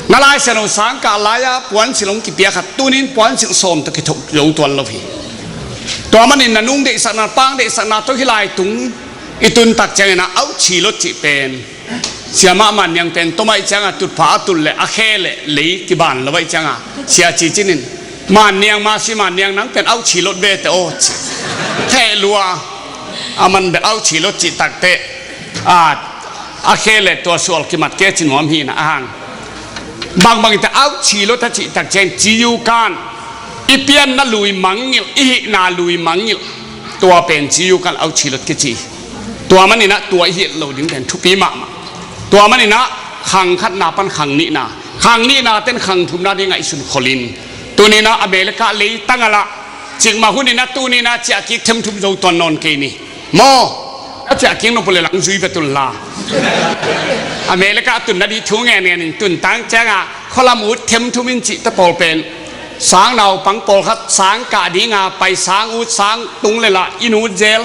Na Lai Siangtho sangkah lai-a puansilh hong kipia khat tunin puansilh sawm tawh kithuk zo tuan lo hi. Tua manin na nung deihsakna, pang deihsakna tawh hih lai tung i tun tak ciangin a auchi lot cih pen Siamah Manniang pen tom ahih cianga tutphah a tut leh a khe leh lei kiban lo ahih cianga Sia Ci Cin in, Manniang, Masi Manniang, nang pen auchi lot bete aw ci. Theh lua a man beh auchi lot cih takteh a, a khe leh tua sual kimat kei ci nuam hi na a hang. Bangbang in teh auchi lot a cih tak ciang ciu kan i pianna lui mangngilh, i hihna lui mangngilh. Tua pen ciu kan auchi lot kici. Tua maninah tua i hilh lo ding pen thupi mahmah. Tua maninah khang khatna pan khang nihna, khang nihna ten khang thumna ding ngaihsun kholin. Tuninah America leitang a lah cikmah huninah tuninah ciahkik themthum zo tuan nawn kei ni. Maw, a ciahkik nop uh leh lang zui vet unla. America a tunna ding thu ngenngen in tuntang cianga khualam ut themthum in cihte pawl pen sang naupang pawlkhat sang kah dinga pai sang ut sang tung leh lah in ut zel.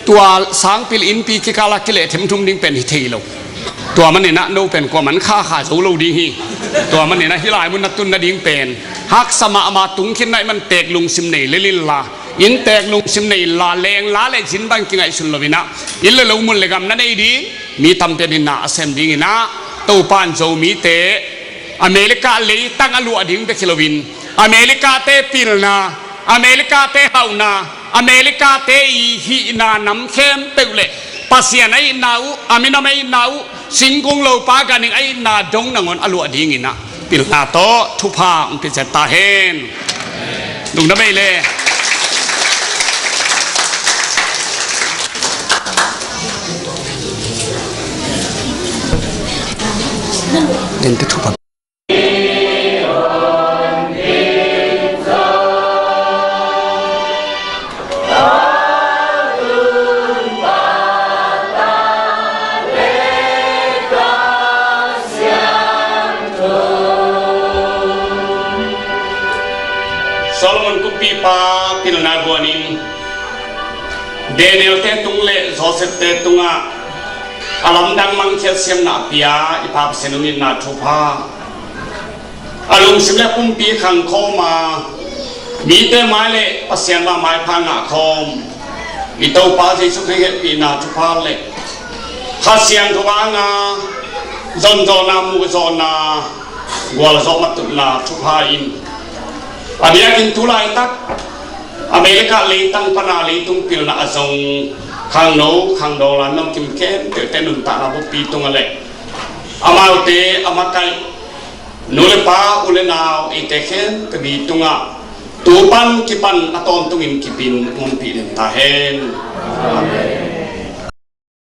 Tua sangpil innpi kikala kileh themthum ding pen hi thei lo. Tua maninah no pen kuaman khakha zo lo ding hi. Tua maninah hih lai mun na tun nading pen haksa mahmah tungkhin na i man teek lungsim nei lel inla, inn teek lungsim nei inla, lengla le zin bang kingaihsun loinah inn le lo mun le gam na nei ding mi tampi in na a sem dinginah Topa in Zomite America leitang a luah ding bek hi loin America-te pilna, America-te hauhna, America-te i hihna nam khempeuh le Pasian a itna uh, a minam a itna uh, singkung lopa ganhing a itna dong nangawn a luah dinginah pilna tawh thupha hong pia ciat ta hen. Lungdam ei le. Dente thupha. Solomon kumpipa pilna guanin Daniel-te tung le Joseph-te tungah a lamdang mangkhiat siamna a pia i Pa Pasian hong itna thupha, a lungsim le pumpi khangkhawm a, mite mai le Pasian mah maipha ngahkhawm i Topa Jesuh Khrih hehpihna thupha le Kha Siangtho anga zonzawhna, muhzawhna, gualzawh matutna thupha in a biakinn tu laitak America leitang pana leitung pilna a zong khangno khangdawng la namkim khempeuhte nuntakna buppi tungah le amaute a makaih nu le pa, u le nau, eite khempeuh mi tungah tu pan kipan a tawntungin kipin hong ompih den ta hen. Amen.